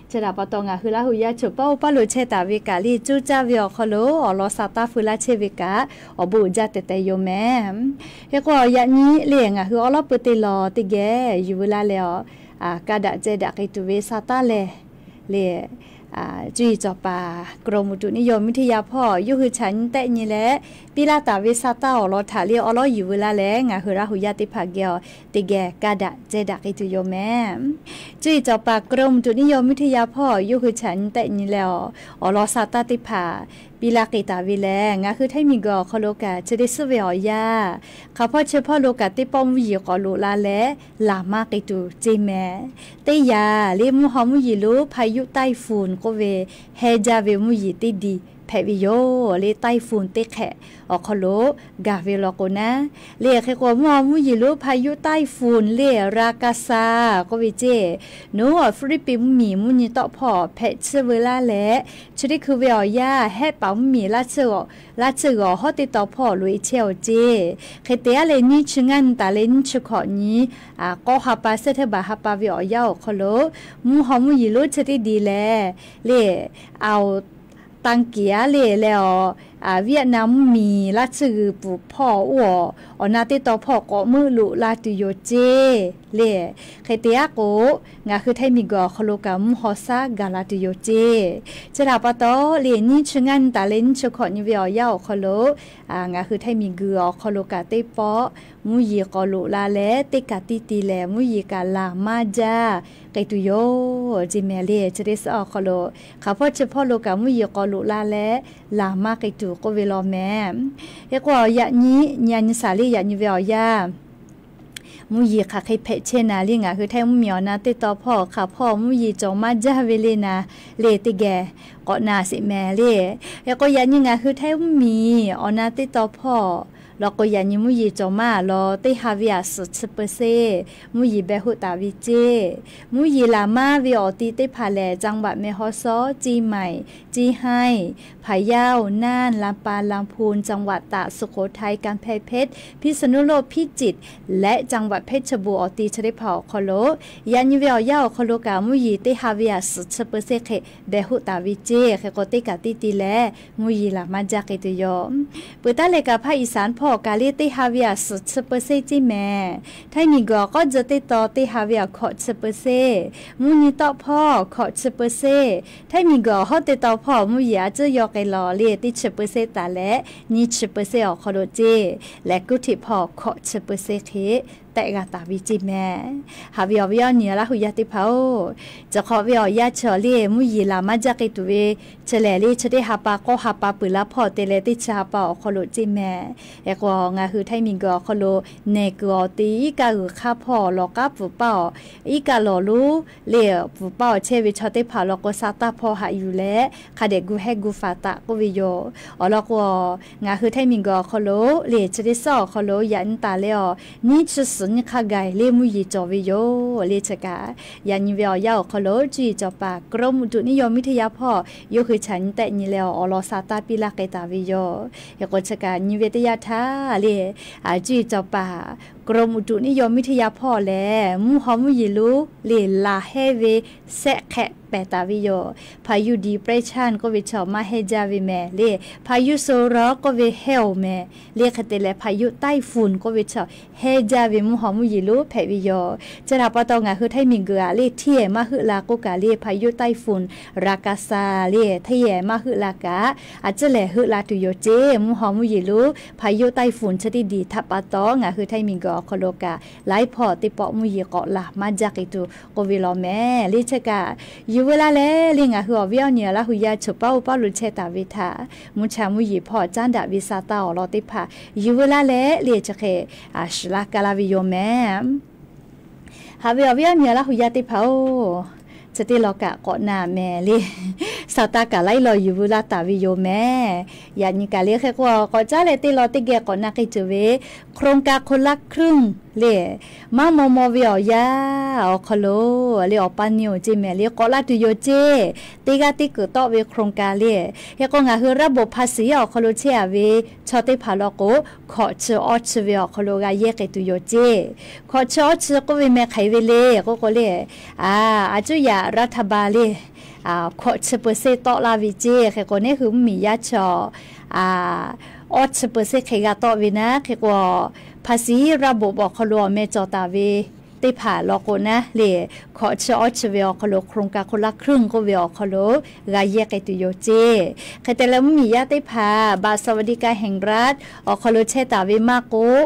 Chi htaꞈ pa taw ngaˬ hui Laˇ hu yaˇ chi paˇ oˇ paˇ lo chehˇ taˍ ve kaꞈ le cuˇ caˇ ve awˬ hk'aw lo awˬ lawn sa taˇ feu laˇ chehˇ ve kaꞈ awˬ bon uiˍ jaˇ tehꞈ tehꞈ yoˬ mehˍ. Hk'e k'o yaꞈ nyi le ngaˬ hui awˉ lawˉ peu teˇ law teˇ geh yuˬ veu laˇ leh awˬ ka daꞈ ceh daꞈ k'ai tuˬ ve sa taˇ lehˬ le cuˇ yiˍ cawˬ paˍ กรมอุตุนิยมวิทยา hpawˇ yawˇ hui chaꞈ nyi tehˆ nyi leh piˇ laˇ taˍ ve sa taˇ awˬ lawn htaꞈ le awˉ lawˉ yuˬ veu laˇ leh ngaˬ hui Laˇ hu yaˇ teˇ hpaˍ geh awˬ teˇ geh ka daꞈ ceh daꞈ k'ai tuˬ yoˬ mehˍ. Cuˇ yiˍ cawˬ paˍ กรมอุตุนิยมวิทยา hpawˇ yawˇ hui chaꞈ nyi tehˆ nyi leh awˬ lawn sa taˇ teˇ hpaˍ piˇ laˇ k'ai taˍ ve lehˬ ngaˬ hui htaiˇ miˬguiˬ awˬ hk'aw lo kaꞈ chi teˇ suhˉ ve awˬ yanˇ hk'aˬ hpawˇ chi hpawˇ lo kaꞈ teˇ pawˆ mvuhˇ yeˬ k'awꞈ loꞈ la leh laˬ maˇ k'ai tuˬ ceˇ mehˍ. Teˇ yanˇ le mvuhˇ haw mvuhˇ yeˬ lonˉ พายุไต้ฝุ่น k'oˆ ve hehnˇ jaˇ ve mvuhˇ yeˬ teˇ diˬ hpehꞈ ve yoˬ le. ไต้ฝุ่น teˇ hk'ehꞈ awˬ hk'aw lo gaˬ ve law k'o naˉ le. Hk'e k'o mvuhˇ haw mvuhˇ yeˬ lonˉ พายุไต้ฝุ่น le ราคาซา k'oˆ ve ceˇ, nawˬ hui awˬ Hpiˇliˇpiˆ mvuhˇmiˬ mvuhˇ nyi tawˆ hpawˇ hpehꞈ tsuhˇ veu laˇ leh chi teˇ hkui ve awˬ yanˇ hehˆ paˍ mvuhˇmiˬ laˇ tsuhˇ g'awˬ hawˉ teˇ taw hpawˇ loꞈ e chehˇ-aw ceˇ. Hk'e te aˉ leh nyiˇ chi ngaˇ nyi taˍ leh nyiˇ chi hkawꞈ nyi k'awˇ ha pa เซปเทมเบอร์ ha pa ve awˬ yanˇ awˬ hk'aw lo mvuhˇ haw mvuhˇ yeˬ lonˉ chi teˇ diˬ lehˬ le, aoˍ ตังกี aˉ le leh awˬ Vietnam mvuhˇmiˬ laˇ tsuhˇ g'uiˬ pfuhˍ hpawˇ oˇ awˬ awˬ na teˇ taw hpawˇ k'awꞈ meuˆ loꞈ la tuˬ yoˬ ceˇ le. Hk'e te aˉ k'o ngaˬ hui htaiˇ miˬguiˬ awˬ hk'aw lo kaꞈ mvuhˇ haw shaˉ gaˬ la tuˬ yoˬ ceˇ. Chi htaꞈ pa taw le nyiˇ chi ngaˇ nyi taˍ leh nyiˇ chi hkawꞈ nyi ve awˬ yanˇ awˬ hk'aw lo ngaˬ hui htaiˇ miˬguiˬ awˬ hk'aw lo kaꞈ teˇ pawˆ mvuhˇ yeˬ k'awꞈ loꞈ la leh teˇ kaꞈ tiˇ ti lehˬ mvuhˇ yeˬ kaꞈ laˬ maˇ jaˇ k'ai tuˬ yoˬ ceˇ mehˍ le. Chi teˇ suhˉ awˬ hk'aw lo hk'aˬ hpawˇ chi hpawˇ lo kaꞈ mvuhˇ yeˬ k'awꞈ loꞈ la leh laˬ maˇ k'ai tuˬ k'oˆ ve law mehˍ. Hk'e k'o yaꞈ nyi nyi a nyi shaˍ le yaꞈ nyi ve awˬ yanˇ mvuhˇ yeˬ hk'aˬ hk'e hpehꞈ chehˇ naˍ le ngaˬ hui htaiˇ mvuhˇmiˬ awˬ na teˇ taw hpawˇ hk'aˬ hpawˇ mvuhˇ yeˬ cawˬ maˇ jaˇ ve le naˍ le teˇ geh k'awꞈ na sheˍ mehˍ le. Hk'e k'o yaꞈ nyi ngaˬ hui htaiˇ mvuhˇmiˬ awˬ na teˇ taw hpawˇ law k'o yaꞈ nyi mvuhˇ yeˬ cawˬ maˇ law teˇ ha ve aꞈ suhˍ chi เปอร์เซ็นต์ mvuhˇ yeˬ beh hoˆ taˍ ve ceˇ. Mvuhˇ yeˬ laˬ maˇ ve awˬ ti teˇ hpaˍ lehˬ จังหวัดแม่ฮ่องสอน เชียงใหม่ เชียงราย พะเยา น่าน ลำปาง ลำพูน จังหวัดตาก สุโขทัย กำแพงเพชร พิษณุโลก พิจิตร และจังหวัดเพชรบูรณ์ awˬ ti chi teˇ hpaˍ awˬ hk'aw lo yaꞈ nyi ve awˬ yanˇ awˬ hk'aw lo kaꞈ mvuhˇ yeˬ teˇ ha ve aꞈ suhˍ chi เปอร์เซ็นต์ hk'e beh hoˆ taˍ ve ceˇ. Hk'e k'o teˇ kaꞈ tiˇ ti leh mvuhˇ yeˬ laˬ maˇ jaˇ k'ai tuˬ yoˬ. Peuˬ taˉ leh kaꞈ ภาคอีสาน hpawˇ kaꞈ le teˇ ha ve aꞈ suhˍ chi เปอร์เซ็นต์ ceˇ mehˍ. Htaiˇ miˬguiˬ awˬ k'awˉ tcuh teˇ taw teˇ ha ve aꞈ hkawꞈ chi เปอร์เซ็นต์, mvuhˇ nyi tawˆ hpawˇ hkawꞈ chi เปอร์เซ็นต์, Htaiˇ miˬguiˬ awˬ hawˉ teˇ taw hpawˇ mvuhˇ yeˬ aꞈ tcuhˉ yaw k'ai lawˬ le teˇ chi เปอร์เซ็นต์ taˍ leh nyiˇ chi เปอร์เซ็นต์ awˬ hk'aw lo ceˇ. Lehˬ kuˉ htiꞈ hpawˇ hkawꞈ chi เปอร์เซ็นต์ hk'e tehˆ g'a taˍ ve ceˇ mehˍ. Haꞈ ve awˬ viˉ awˬ nyi Laˇ hu yaˇ teˇ hpaˍ-oˬ, cawˬ hk'awꞈ ve awˬ yanˇ chi awˬ le mvuhˇ yeˬ laˬ maˇ jaˇ k'ai tuˬ ve chi lehˬ le chi teˇ ha pa k'awˇ ha pa peuˬ laˇ hpawˇ te leh teˇ chi ha pa awˬ hk'aw lo ceˇ mehˍ. Hk'e k'o ngaˬ hui Htaiˇ miˬguiˬ awˬ hk'aw lo nehˬ kuiˬ awˬ te iˉ kaˆ g'uiˬ hk'aˇ hpawˇ lawˬ k'aˉ pfuhˍ paˇ awˬ iˉ kaˆ lawˬ lonˉ le pfuhˍ paˇ awˬ chehˇ ve chaw teˇ hpaˍ law k'o sa taˇ hpawˇ haꞈ yuˬ leh hk'a dehꞈ gu hehˇ gu faˍ taˍ k'oˆ ve yoˬ. Awˬ lawn k'o ngaˬ hui Htaiˇ miˬguiˬ awˬ hk'aw lo le chi teˇ suhˉ awˬ hk'aw lo yaꞈ nyi taˍ leh awˬ nyiˇ chi suhˍ nyiˇ hk'a gaˬ le mvuhˇ yeˬ cawˬ ve yoˬ le chi kaꞈ. Yaꞈ nyi ve awˬ yanˇ awˬ hk'aw lo cuˇ yiˍ cawˬ paˍ กรมอุตุนิยมวิทยา hpawˇ yawˇ hui chaꞈ nyi tehˆ nyi leh awˬ lawn sa taˇ piˇ laˇ k'ai taˍ ve yoˬ. Hk'e k'o chi kaꞈ nyi ve teˇ yanˇ htaˇ le cuˇ yiˍ cawˬ paˍ กรมอุตุนิยมวิทยา hpawˇ lehˬ mvuhˇ haw mvuhˇ yeˬ lonˉ le laˬ hehnˇ ve sehˆ hk'ehꞈ pehˬ taˍ ve yoˬ. พายุดีเปรสชัน k'oˆ ve chaw maˇ hehnˇ jaˇ ve mehˍ le, พายุโซนร้อน k'oˆ ve hehnˇ-oˬ mehˍ le. Hk'e te leh พายุไต้ฝุ่น k'oˆ ve chaw hehnˇ jaˇ ve mvuhˇ haw mvuhˇ yeˬ lonˉ hpehꞈ ve yoˬ. Chi htaꞈ pa taw ngaˬ hui Htaiˇ miˬguiˬ aꞈ le hteˇ yehˬ maˇ heuˆ la k'oˆ kaꞈ le พายุไต้ฝุ่น ราคาซา le hteˇ yehˬ maˇ heuˆ la kaꞈ a ciˉ lehˬ heuˆ la tuˬ yoˬ ceˇ. Mvuhˇ haw mvuhˇ yeˬ lonˉ พายุไต้ฝุ่น chi teˇ diˬ htaꞈ pa taw ngaˬ hui Htaiˇ miˬguiˬ awˬ hk'aw lo kaꞈ laiˉ hpawˇ teˇ pawˆ mvuhˇ yeˬ k'awꞈ laˬ maˇ jaˇ k'ai tuˬ k'oˆ ve law mehˍ. Le chi kaꞈ yuˬ veu laˇ leh le ngaˬ hui awˬ viˉ awˬ nyi Laˇ hu yaˇ choˬ paˉ oˇ paˉ lo chehˇ taˍ ve htaꞈ mvuhˇ cha mvuhˇ yeˬ hpawˇ caˉ daꞈ ve sa taˇ awˬ lawn teˇ hpaˍ yuˬ veu laˇ leh le chi hk'e shiˍ laˇ kaˇ laˇ ve yoˬ mehˍ. Haꞈ ve awˬ viˉ awˬ nyi Laˇ hu yaˇ teˇ hpaˍ oˬ, chi teˇ lawn kaꞈ k'awꞈ na mehˍ le. Sa taˇ kaꞈ laiˉ lawn yuˬ veu laˇ taˍ ve yoˬ mehˍ. Yaꞈ nyi kaꞈ le hk'e k'o k'awꞈ caˉ leh teˇ lawn teˇ geh k'awꞈ na k'ai tuˬ ve โครงการคนละครึ่ง le, maˇ maw maw ve awˬ yanˇ awˬ hk'aw lo le awˬ pa ni oˬ ceˇ mehˍ le k'awꞈ laˇ tuˬ yoˬ ceˇ. Teˇ g'aˇ teˇ kuiˬ tawˆ ve โครงการ le. Hk'e k'o ngaˬ hui ระบบภาษี awˬ hk'aw lo chehˇ a ve chaw teˇ hpaˍ law k'o, hkawꞈ chi awˇ chi ve awˬ hk'aw lo g'a yehˇ k'ai tuˬ yoˬ ceˇ. Hkawꞈ chi awˇ chi k'oˆ ve meh hk'aˬ hk'e ve le k'oˆ k'o le, a, a cuˉ yaꞈ รัฐบาล le, hkawꞈ chi เปอร์เซ็นต์ tawˆ laˇ ve ceˇ. Hk'e k'o neˉ hui mvuhˇmiˬ yaˇ chaw, a, awˇ chi เปอร์เซ็นต์ hk'e g'a tawˆ ve naˉ hk'e k'o, ภาษีระบบ awˬ hk'aw lo awˬ meh cawˬ taˍ ve teˇ hpaˍ law k'o naˉ le, hkawꞈ chi awˇ chi ve awˬ hk'aw lo โครงการคนละครึ่ง k'oˆ ve awˬ hk'aw lo g'a yehˇ k'ai tuˬ yoˬ ceˇ. Hk'e te leh mvuhˇmiˬ yaˇ teˇ hpaˍ บัตรสวัสดิการแห่งรัฐ awˬ hk'aw lo chehˇ taˍ ve maˇ k'oˆ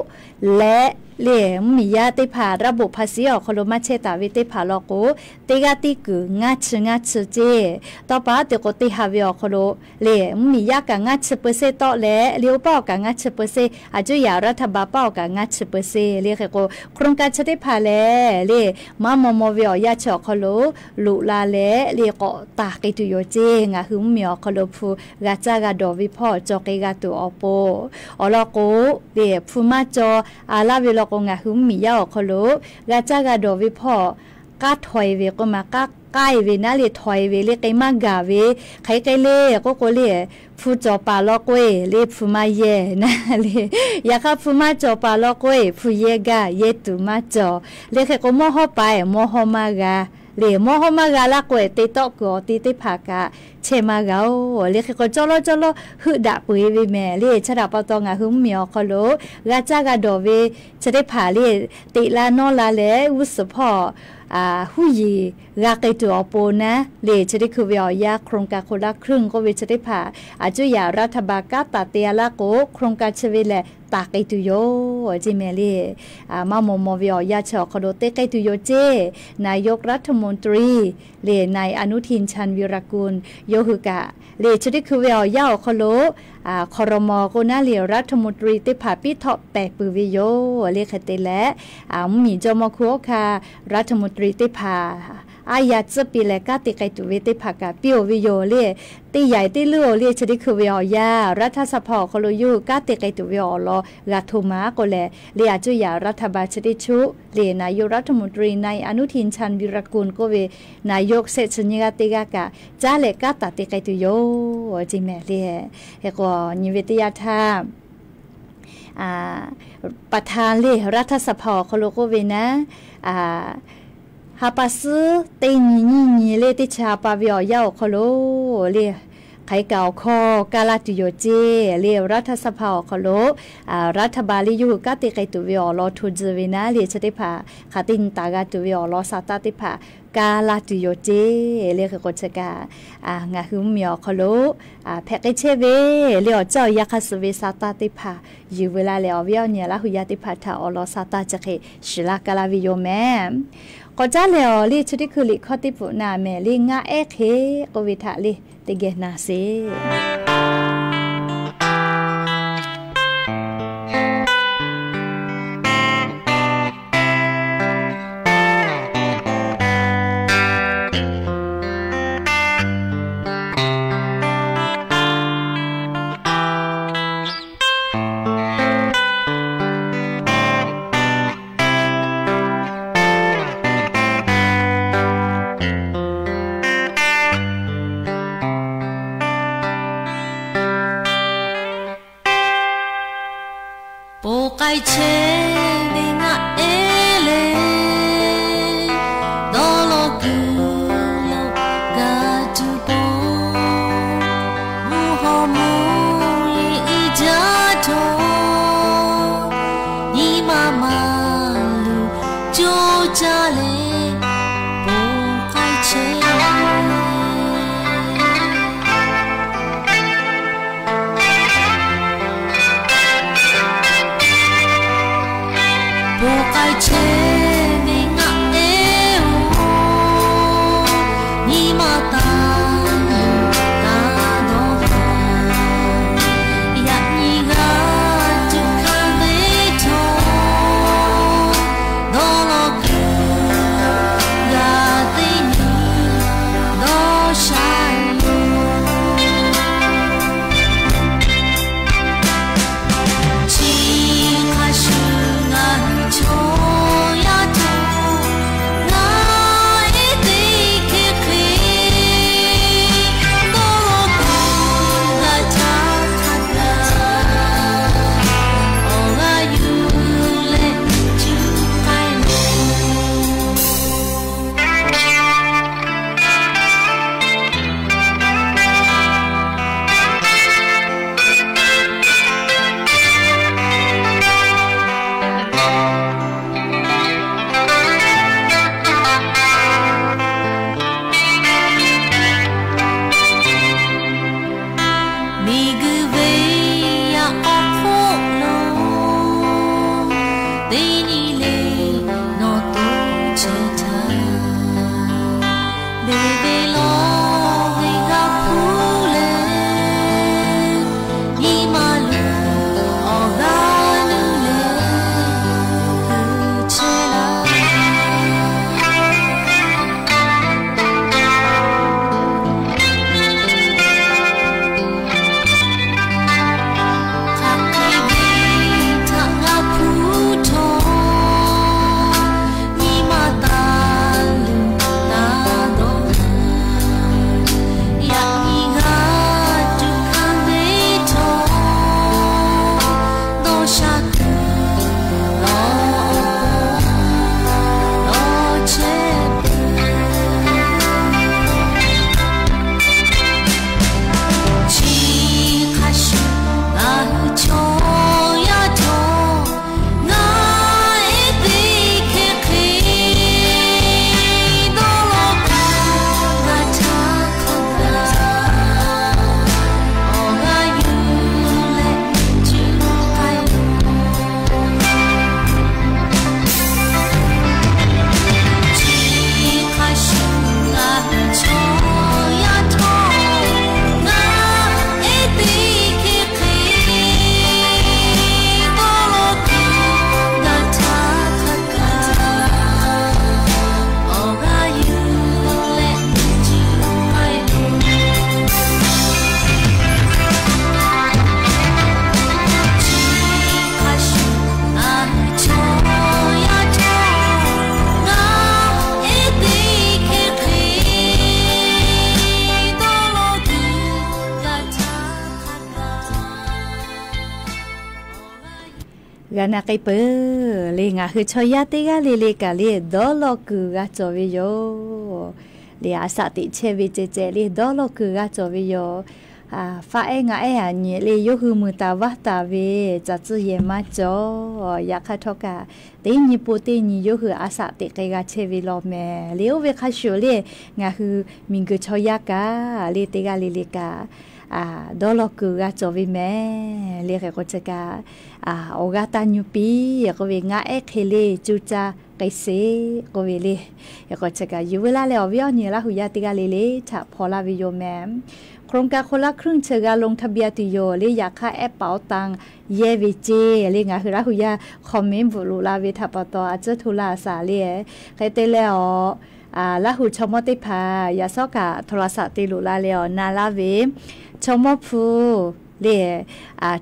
leh le, mvuhˇmiˬ yaˇ teˇ hpaˍ ระบบภาษี awˬ hk'aw lo maˇ chehˇ taˍ ve teˇ hpaˍ law k'o, teˇ g'aˇ teˇ kuiˬ ngaˇ chi ngaˇ chi ceˇ. Tawˇ pa te k'o teˇ ha ve awˬ hk'aw lo le, mvuhˇmiˬ yaˇ kaꞈ ngaˇ chi เปอร์เซ็นต์ tawˆ leh le, oˇ paˆ awˬ kaꞈ ngaˇ chi เปอร์เซ็นต์, a cuˉ yaꞈ รัฐบาล paˆ awˬ kaꞈ ngaˇ chi เปอร์เซ็นต์ le. Hk'e k'o โครงการ chi teˇ hpaˍ lehˬ le, maˇ maw maw ve awˬ yanˇ chi awˬ hk'aw lo loꞈ la leh le k'awꞈ taˍ k'ai tuˬ yoˬ ceˇ. Ngaˬ hui mvuhˇmiˬ awˬ hk'aw lo hpu g'a caˇ g'a dawˬ ve hpawˇ cawˬ k'ai g'a tuˬ awˬ pon, awˬ lawn k'o le, hpu maˇ cawˬ a laˇ ve law k'o ngaˬ hui mvuhˇmiˬ yaˇ awˬ hk'aw lo g'a caˇ g'a dawˬ ve hpawˇ k'aˉ htawꞈ e ve k'oˆ ma k'aˉ k'aˉ e ve naˉ le, htawꞈ e ve le k'ai maˇ gaˬ ve. Hk'aˬ hk'e le k'oˆ k'o le, hpu cawˬ paˍ law k'o e le hpu maˇ yehˇ naˉ le, yaꞈ hk'aˇ hpu maˇ cawˬ paˍ law k'o e hpu yehˇ gaˇ, yehˇ tuˬ maˇ cawˬ le. Hk'e k'o mawˇ hawˇ paˍ e mawˇ hawˇ maˇ g'a le, mawˇ hawˇ maˇ g'a laˇ k'o e te tawˆ kuiˬ awˬ te teˇ hpaˍ kaꞈ chehˇ maˇ g'a oˬ le. Hk'e k'o cawˇ lawˇ cawˇ lawˇ heuˆ daꞈ peuˬ e ve mehˍ le. Chi htaꞈ pa taw ngaˬ hui mvuhˇmiˬ awˬ hk'aw lo g'a caˇ g'a dawˬ ve chi teˇ hpaˍ le, teꞈ la nawˇ la leh g'uˇ suhˍ hpawˇ huˉ yiˍ g'a k'ai tuˬ awˬ pon naˉ le, chi teˇ hkui ve awˬ yanˇ โครงการคนละครึ่ง k'oˆ ve chi teˇ hpaˍ a cuˉ yaꞈ รัฐบาล kanˉ taˍ te a laˇ k'o, โครงการ chi ve lehˬ taˍ k'ai tuˬ yoˬ ceˇ mehˍ le. Maˇ maw maw ve awˬ yanˇ chi awˬ hk'aw lo te k'ai tuˬ yoˬ ceˇ. นายกรัฐมนตรี le นาย อนุทิน ชาญวีรกูล yawˇ hui kaꞈ le chi teˇ hkui ve awˬ yanˇ awˬ hk'aw lo ครม. k'o naˉ le รัฐมนตรี teˇ hpaˍ piˇ htawˆ pehˍ peuˬ ve yoˬ le. Hk'e te leh mvuhˇmiˬ jawˇmawˇ hkunˉ hawˉ hkanˇ รัฐมนตรี teˇ hpaˍ aˉ yaˇ tcuhˉ piˇ leh kanˉ te k'ai tuˬ ve teˇ hpaˍ kaꞈ piˇ oˬ ve yoˬ le. Teˇ yaiˬ teˇ leuˉ oˬ le chi teˇ hkui ve awˬ yanˇ รัฐสภา awˬ hk'aw lo yawˇ hui kanˉ te k'ai tuˬ ve awˬ lawn g'a hto maˍ k'o lehˬ le, a cuˉ yaꞈ รัฐบาล chi teˇ chuˉ le นายกรัฐมนตรี นาย อนุทิน ชาญวีรกูล k'oˆ ve นายก shehˆ chi nyiˇ g'aˇ teˇ g'aˇ kaꞈ caˉ leh kanˉ taˍ te k'ai tuˬ yoˬ ceˇ mehˍ le. Hk'e k'o nyi ve teˇ yanˇ htaˇ ประธาน le รัฐสภา awˬ hk'aw lo k'oˆ ve naˉ, ha pa suhˉ teˇ nyi nyiˇ nyi le teˇ chi ha pa ve awˬ yanˇ awˬ hk'aw lo le, hk'aˬ hk'e kaꞈ awˬ hkawˇ kaˇ laˇ tuˬ yoˬ ceˇ le. รัฐสภา awˬ hk'aw lo รัฐบาล le yawˇ hui kanˉ te k'ai tuˬ ve awˬ lawn hto tcuh ve naˉ le chi teˇ hpaˍ hk'aˬ teˇ nyi taˍ g'a tuˬ ve awˬ lawn sa taˇ teˇ hpaˍ kaˇ laˇ tuˬ yoˬ ceˇ le. Hk'e k'o chi kaꞈ ngaˬ hui mvuhˇmiˬ awˬ hk'aw lo hpehꞈ k'ai chehˇ ve le awˬ caˇ awˬ yanˇ hk'a suh ve sa taˇ teˇ hpaˍ yuˬ veu la leh awˬ viˉ awˬ nyi Laˇ hu yaˇ teˇ hpaˍ htaꞈ awˬ lawn sa taˇ chi hk'e shiˍ laˇ kaˇ laˇ ve yoˬ mehˍ. K'awꞈ caˉ leh awˬ le chi teˇ hkui liꞈ hkawˇ teˇ pfuhˍ na mehˍ le ngaˆ ehˉ hk'e k'oˆ ve htaꞈ le teˇ geh na sheˍ. Naˍ k'ai peuˬ le, ngaˬ hui chaw yaˇ teˇ g'aˇ le le kaꞈ le dawˇ law kuiˬ g'a cawˬ ve yoˬ. Le a shaꞈ teꞈ chehˇ ve ceh ceh le dawˇ law kuiˬ g'a cawˬ ve yoˬ. Faˆ ehˉ ngaˆ ehˉ aꞈ nyi le yawˇ hui mui taˍ vaˇ taˍ ve caˬ tcuhˇ yehˬ maˇ cawˬ. Yaꞈ hk'aˇ htawˇ kaꞈ teˇ nyi po teˇ nyi yawˇ hui a shaꞈ teꞈ k'ai g'a chehˇ ve law mehˍ le. Oˇ ve hk'a shuˍ le ngaˬ hui miˬguiˬ chaw yaˇ kaꞈ le teˇ g'aˇ le le kaꞈ dawˇ law kuiˬ g'a cawˬ ve mehˍ le. Hk'e k'o chi kaꞈ awˬ g'aˇ taˇ nyu piˇ k'oˆ ve, ngaˆ ehˉ hk'e le cuˇ caˇ k'ai sheˍ k'oˆ ve le. Hk'e k'o chi kaꞈ yuˬ veu laˇ leh awˬ viˉ awˬ nyi Laˇ huˍ yaˇ teˇ g'aˇ le le htaꞈ hpaw laˇ ve yoˬ mehˍ. โครงการคนละครึ่ง chi g'a ลงทะเบียน tuˬ yoˬ le. Yaꞈ hk'aˇ แอปเป๋าตัง yehˇ ve ceˇ le ngaˬ hui Laˇ huˍ yaˇ hk'awꞈ mehˉ bvuhꞈ loꞈ la ve htaꞈ pa taw a cuˉ hto la shaˍ le. Hk'e te leh awˬ Laˇ huˍ chaw mawˇ teˇ hpaˍ yaꞈ shawˉ kaꞈ โทรศัพท์ te loꞈ la leh awˬ na laˇ ve chaw mawˇ hpu le,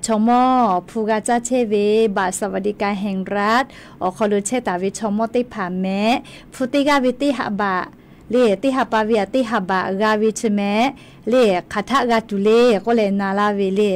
chaw mawˇ hpu g'a caˇ chehˇ ve บัตรสวัสดิการแห่งรัฐ awˬ hk'aw lo chehˇ taˍ ve chaw mawˇ teˇ hpaˍ mehˍ. Hpu teˇ g'aˇ ve teˇ ha baꞈ le, teˇ ha pa ve aꞈ teˇ ha baꞈ g'a ve chi mehˍ le. Hk'aˬ htaˆ g'a tuˬ le k'oˆ leh na laˇ ve le.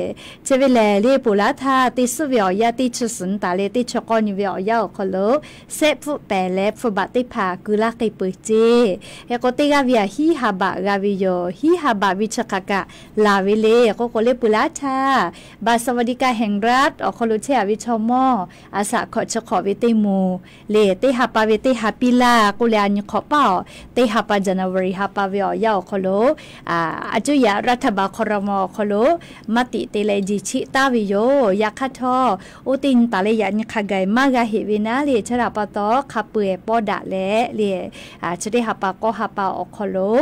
Chi ve lehˬ le ponˬ laˇ htaˇ teˇ suhˉ ve awˬ yanˇ teˇ chi suhˍ nyi taˍ leh teˇ chi k'awˇ nyi ve awˬ yanˇ awˬ hk'aw lo sehˆ hpfuhˆ pehˍ leh hpu baꞈ teˇ hpaˍ keu laˇ k'ai peuˬ ceˇ. Hk'e k'o teˇ g'aˇ ve aꞈ hiˉ ha baꞈ g'a ve yoˬ. Hiˉ ha baꞈ ve chi hk'aˬ kaꞈ laˬ ve le k'oˆ k'o le ponˬ laˇ htaˇ บัตรสวัสดิการแห่งรัฐ awˬ hk'aw lo chehˇ a ve chaw mawˇ a shaꞈ hkawꞈ chi hk'awꞈ ve teˇ moˍ le teˇ ha pa ve teˇ ha piˇ laˇ k'oˆ leh a nyi hk'awꞈ paˇ awˬ teˇ ha pa January ha pa ve awˬ yanˇ awˬ hk'aw lo a cuˇ yaꞈ รัฐบาล ครม. awˬ hk'aw lo maˇ tiꞈ te leh jeˬ chiˆ taˍ ve yoˬ. Yaꞈ hk'aˇ htawˇ oˇ teˇ nyi taˍ leh yaꞈ nyi hk'a gaˬ maˇ g'a heꞈ ve naˉ le chi htaꞈ pa taw hk'a peu eˬ pawˇ daꞈ leh le chi teˇ ha pa k'awˇ ha pa awˬ hk'aw lo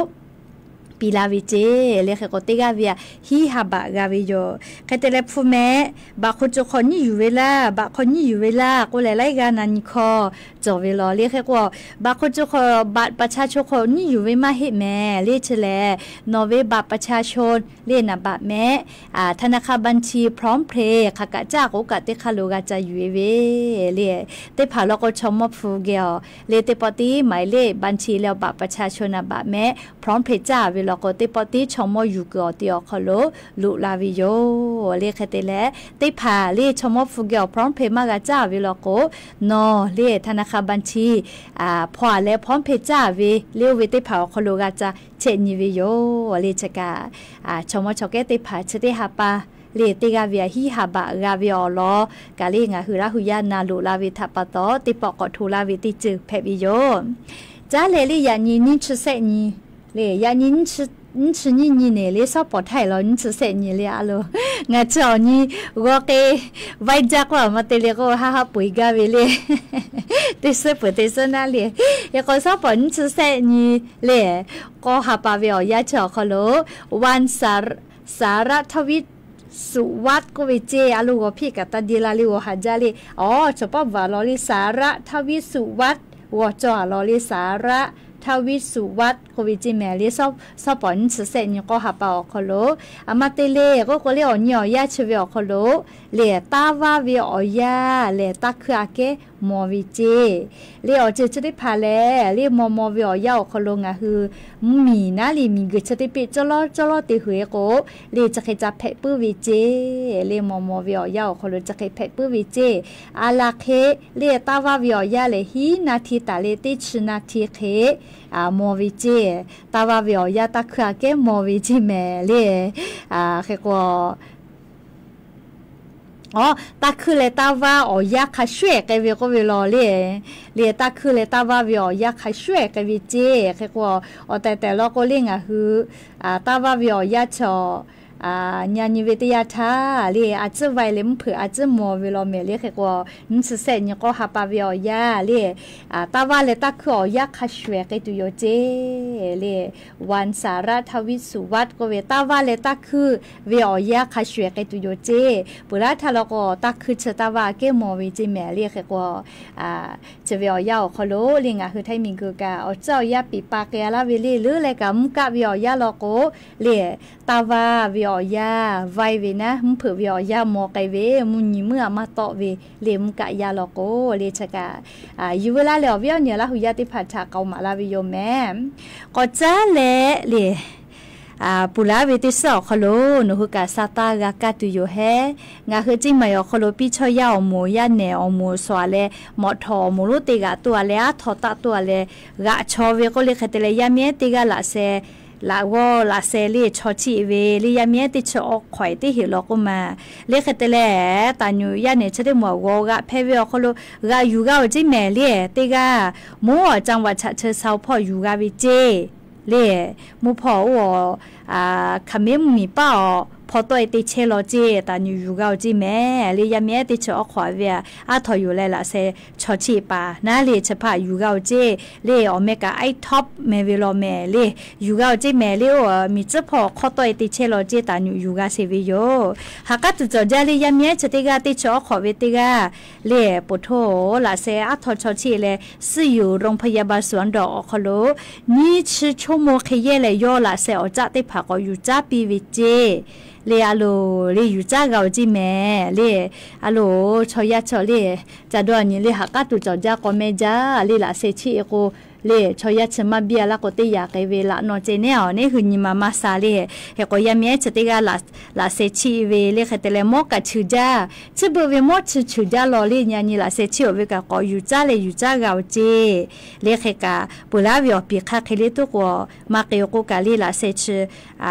piˇ laˇ ve ceˇ le. Hk'e k'o teˇ g'aˇ ve aꞈ hiˉ ha baꞈ g'a ve yoˬ. Hk'e te leh hpu mehˍ บัตรคนจน hk'aw nyiˇ yuˬ ve laˇ, บัตร hk'aw nyiˇ yuˬ ve laˇ k'oˆ leh laiˉ g'aˇ na nyi hkawˇ cawˬ ve law le. Hk'e k'o บัตรคนจน hk'aw บัตรประชาชน hk'aw nyiˇ yuˬ ve maˇ heˆ mehˍ le. Chi lehˬ nawˬ ve บัตรประชาชน le naˍ baꞈ mehˍ ธนาคารบัญชี พร้อมเพย์ hk'aˬ kaꞈ caˇ k'o kaꞈ teˇ hk'aˇ lo g'a ca yuˬ e ve le. Teˇ hpaˍ law k'o chaw mawˇ hpu geh awˬ le teˇ pawˆ tiˉ หมายเลขบัญชี leh awˬ บัตรประชาชน naˍ baꞈ mehˍ พร้อมเพย์ caˇ ve law k'o teˇ pawˆ tiˉ chaw mawˇ yuˬ kuiˬ awˬ te awˬ hk'aw lo loꞈ la ve yoˬ le. Hk'e te leh teˇ hpaˍ le chaw mawˇ hpu geh awˬ พร้อมเพย์ maˇ g'a caˇ ve law k'o nawˬ le ธนาคารบัญชี hpaw a leh พร้อมเพย์ caˇ ve le oˇ ve teˇ hpaˍ awˬ hk'aw lo g'a ca chehˇ nyi ve yoˬ le. Chi kaꞈ chaw mawˇ chaw kehˉ teˇ hpaˍ chi teˇ ha pa le teˇ g'aˇ ve aꞈ hiˉ ha baꞈ g'a ve awˬ lawn kaꞈ le ngaˬ hui Laˇ huˍ yaˇ na loꞈ la ve htaꞈ pa taw teˇ pawˆ k'awꞈ hto laˇ ve teˇ ceuˬ hpehꞈ ve yoˬ. Caˉ leh le yaꞈ nyi nyiˇ chi sehˆ nyi le yaꞈ nyi nyiˇ chi nyiˇ nyi neˬ le shawˉ pawˍ htaˇ e law nyiˇ chi sehˆ nyi le a lo ngaˬ chi awˬ nyi g'aw k'e vaiˇ jaˇ k'oˆ a ma te le k'o haˆ haˆ peu eˬ gaˇ ve le. Teˇ suhˉ peuˬ teˇ suhˉ naˉ le. Hk'e k'o shawˉ pawˍ nyiˇ chi sehˆ nyi le k'awˇ ha pa ve awˬ yanˇ chi awˬ hk'aw lo วันสาระทวิสุวัฒน์ k'oˆ ve ceˇ a lo g'awˬ hpiˇ kaꞈ taˇ deˇ la le g'awˬ haˍ jaˇ le. Awˬ chaw paˉ bvuhꞈ a law le สาระทวิสุวัฒน์ g'awˬ cawˬ a law le สาระทวิสุวัฒน์ k'oˆ ve ceˇ mehˍ le. Shawˉ pawˍ nyiˇ chi sehˆ nyi k'awˇ ha pa awˬ hk'aw lo a ma te le k'oˆ k'o le awˬ nyi awˬ yanˇ chi ve awˬ hk'aw lo le taˇ vaˇ ve awˬ yanˇ lehˬ taˇ hkuiˇ aꞈ kehˉ maw ve ceˇ le. Awˬ ceuˬ chi teˇ hpaˍ lehˬ le maw maw ve awˬ yanˇ awˬ hk'aw lo ngaˬ hui mvuhˇmiˬ naˉ le miˬguiˬ chi teˇ peˆ cawˇ lawˉ cawˇ lawˉ te hui e k'o le chi hk'e ca hpehꞈ puiˉ ve ceˇ le maw maw ve awˬ yanˇ awˬ hk'aw lo chi hk'e hpehꞈ puiˉ ve ceˇ. A laˬ hk'e le taˇ vaˇ ve awˬ yanˇ lehˬ hiˉ นาที taˍ le teˇ chi นาที hk'e maw ve ceˇ. Taˇ vaˇ ve awˬ yanˇ taˇ hkuiˇ aꞈ kehˉ maw ve ceˇ mehˍ le. Hk'e k'o Awˬ, taˇ hkuiˇ leh taˇ vaˇ awˬ yanˇ hk'a shuˉ ehˍ k'ai ve k'oˆ ve law le. Le taˇ hkuiˇ leh taˇ vaˇ ve awˬ yanˇ hk'a shuˉ ehˍ k'ai ve ceˇ. Hk'e k'o awˬ tehˬ tehˬ law k'o le ngaˬ hui taˇ vaˇ ve awˬ yanˇ chaw nyi nyi ve teˇ yanˇ htaˇ le a tcuhˉ vaiˇ leh mvuhˇ hpeuꞈ a tcuhˉ maw ve law mehˍ le. Hk'e k'o nyiˇ chi sehˆ nyi k'awˇ ha pa ve awˬ yanˇ le taˇ vaˇ leh taˇ hkuiˇ awˬ yanˇ hk'a shuˉ ehˍ k'ai tuˬ yoˬ ceˇ le. วันสาระทวิสุวัฒน์ k'oˆ ve taˇ vaˇ leh taˇ hkuiˇ ve awˬ yanˇ hk'a shuˉ ehˍ k'ai tuˬ yoˬ ceˇ. Peuˬ laˇ htaˇ law k'o taˇ hkuiˇ chi taˇ vaˇ aꞈ kehˉ maw ve ceˇ mehˍ le. Hk'e k'o chi ve awˬ yanˇ awˬ hk'aw lo le ngaˬ hui Htaiˇ miˬguiˬ kaꞈ awˬ tcuhˉ awˬ yanˇ piˍ pa k'ai a laˇ ve le leuˉ leh kaꞈ mvuhˇ kaˆ ve awˬ yanˇ law k'o le taˇ vaˇ ve awˬ yanˇ vaiˇ ve naˉ mvuhˇ hpeuꞈ ve awˬ yanˇ maw k'ai ve mvuhˇ nyi meuˇ a maˇ tawˆ ve le mvuhˇ kaˆ yaˇ law k'o le chi kaꞈ yuˬ veu laˇ leh awˬ viˉ awˬ nyi Laˇ huˍ yaˇ teˇ hpaˍ htaꞈ k'aoˍ maˍ laˇ ve yoˬ mehˍ. K'awꞈ caˉ leh le Ponˬ laˇ ve teˇ suhˉ awˬ hk'aw lo nawˬ hui kaꞈ sa taˇ g'a kaˇ tuˬ yoˬ hehˉ. Ngaˬ hui Ceˇ maiˍ awˬ hk'aw lo piˇ chawˇ yaˇ awˬ moˍ, yaˇ nehˬ awˬ moˍ, suhˍ leh mawꞈ htawˍ awˬ moˍ lonˉ teˇ g'aˇ toˇ a leh aˉ htaw taˆ toˇ a leh g'aꞈ chaw ve k'oˆ le. Hk'e te leh yaˇ miˇ ehˉ teˇ g'aˇ laꞈ sheh, laꞈ g'awˇ laꞈ sheh le chaw chiˆ ve le, yaˇ miˇ ehˉ teˇ chi awˬ hk'awꞈ e teˇ heꞈ law k'oˆ ma. Le hk'e te leh, taˍ nyuꞈ yaˇ nehˬ chi teˇ moˍ g'awˬ g'aꞈ hpehˇ ve awˬ hk'aw lo g'aꞈ yuˬ g'a-oˬ ceˇ mehˍ le. Teˇ g'aˇ mvuhˇ awˬ จังหวัดฉะเชิงเซา hpawˇ yuˬ g'a ve ceˇ le. Mvuhˇ hpawˇ oˇ awˬ hk'aˬ mehˉ mvuhˇ miˬ paˆ awˬ hpaw tawˆ e te chehˇ law ceˇ, taˍ nyuꞈ yuˬ g'a-oˬ ceˇ mehˍ le. Yaˇ miˇ ehˉ teˇ chi awˬ hk'awꞈ ve aˉ htaw yoˬ leh laꞈ sheh chaw chiˆ paˍ naˉ le chi hpaˇ yuˬ g'a-oˬ ceˇ le. Awˬ meh kaꞈ iTop meh ve law mehˍ le, yuˬ g'a-oˬ ceˇ mehˍ le. Oˇ miˬ tcuhˉ hpawˇ hk'awˇ tawˆ e te chehˇ law ceˇ, taˍ nyuꞈ yuˬ g'a sheˍ ve yoˬ. Ha k'aˉ tuˬ cawˬ jaˇ le, yaˇ miˇ ehˉ chi teˇ g'aˇ teˇ chi awˬ hk'awꞈ ve teˇ g'aˇ le, poˬ htoˇ laꞈ sheh aˉ htaw chaw chiˆ leh 市有荣福药房 suhˍ awˬ hk'aw lo nyiˇ chi ชั่วโมง hk'e yehˇ leh yawˇ laꞈ sheh awˬ caˆ teˇ hpaˍ k'awꞈ yuˬ caˉ piˇ ve ceˇ le. A loˬ le, yuˬ caˉ g'a-oˬ ceˇ mehˍ le. A loˬ, chaw yaˇ chaw le, caˬ dawˇ nyi le, ha k'aˉ tuˬ cawˬ jaˇ k'awꞈ meh jaˇ le. Laꞈ sheh chiˆ e k'o le, chaw yaˇ chi maˇ biˇ a laˇ k'o teˇ yaꞈ k'ai ve laꞈ naw ceh neˉ awˬ neˉ hui nyi ma maˇ sha le. Hk'e k'o yaˇ miˇ ehˉ chi teˇ g'aˇ laꞈ sheh chiˆ ve le. Hk'e te leh mawˇ kaꞈ cheuˬ jaˇ, chi beuꞈ ve mawˇ chi cheuˬ jaˇ law le. Nyi a nyi laꞈ sheh chiˆ awˬ ve kaꞈ k'awꞈ yuˬ caˉ leh yuˬ caˉ g'a-oˬ ceˇ le. Hk'e kaꞈ ponˬ laˇ ve awˬ piˍ hk'aˇ hk'e le tuˉ k'o, maˇ k'e-o k'oˆ kaꞈ le, laꞈ sheh chi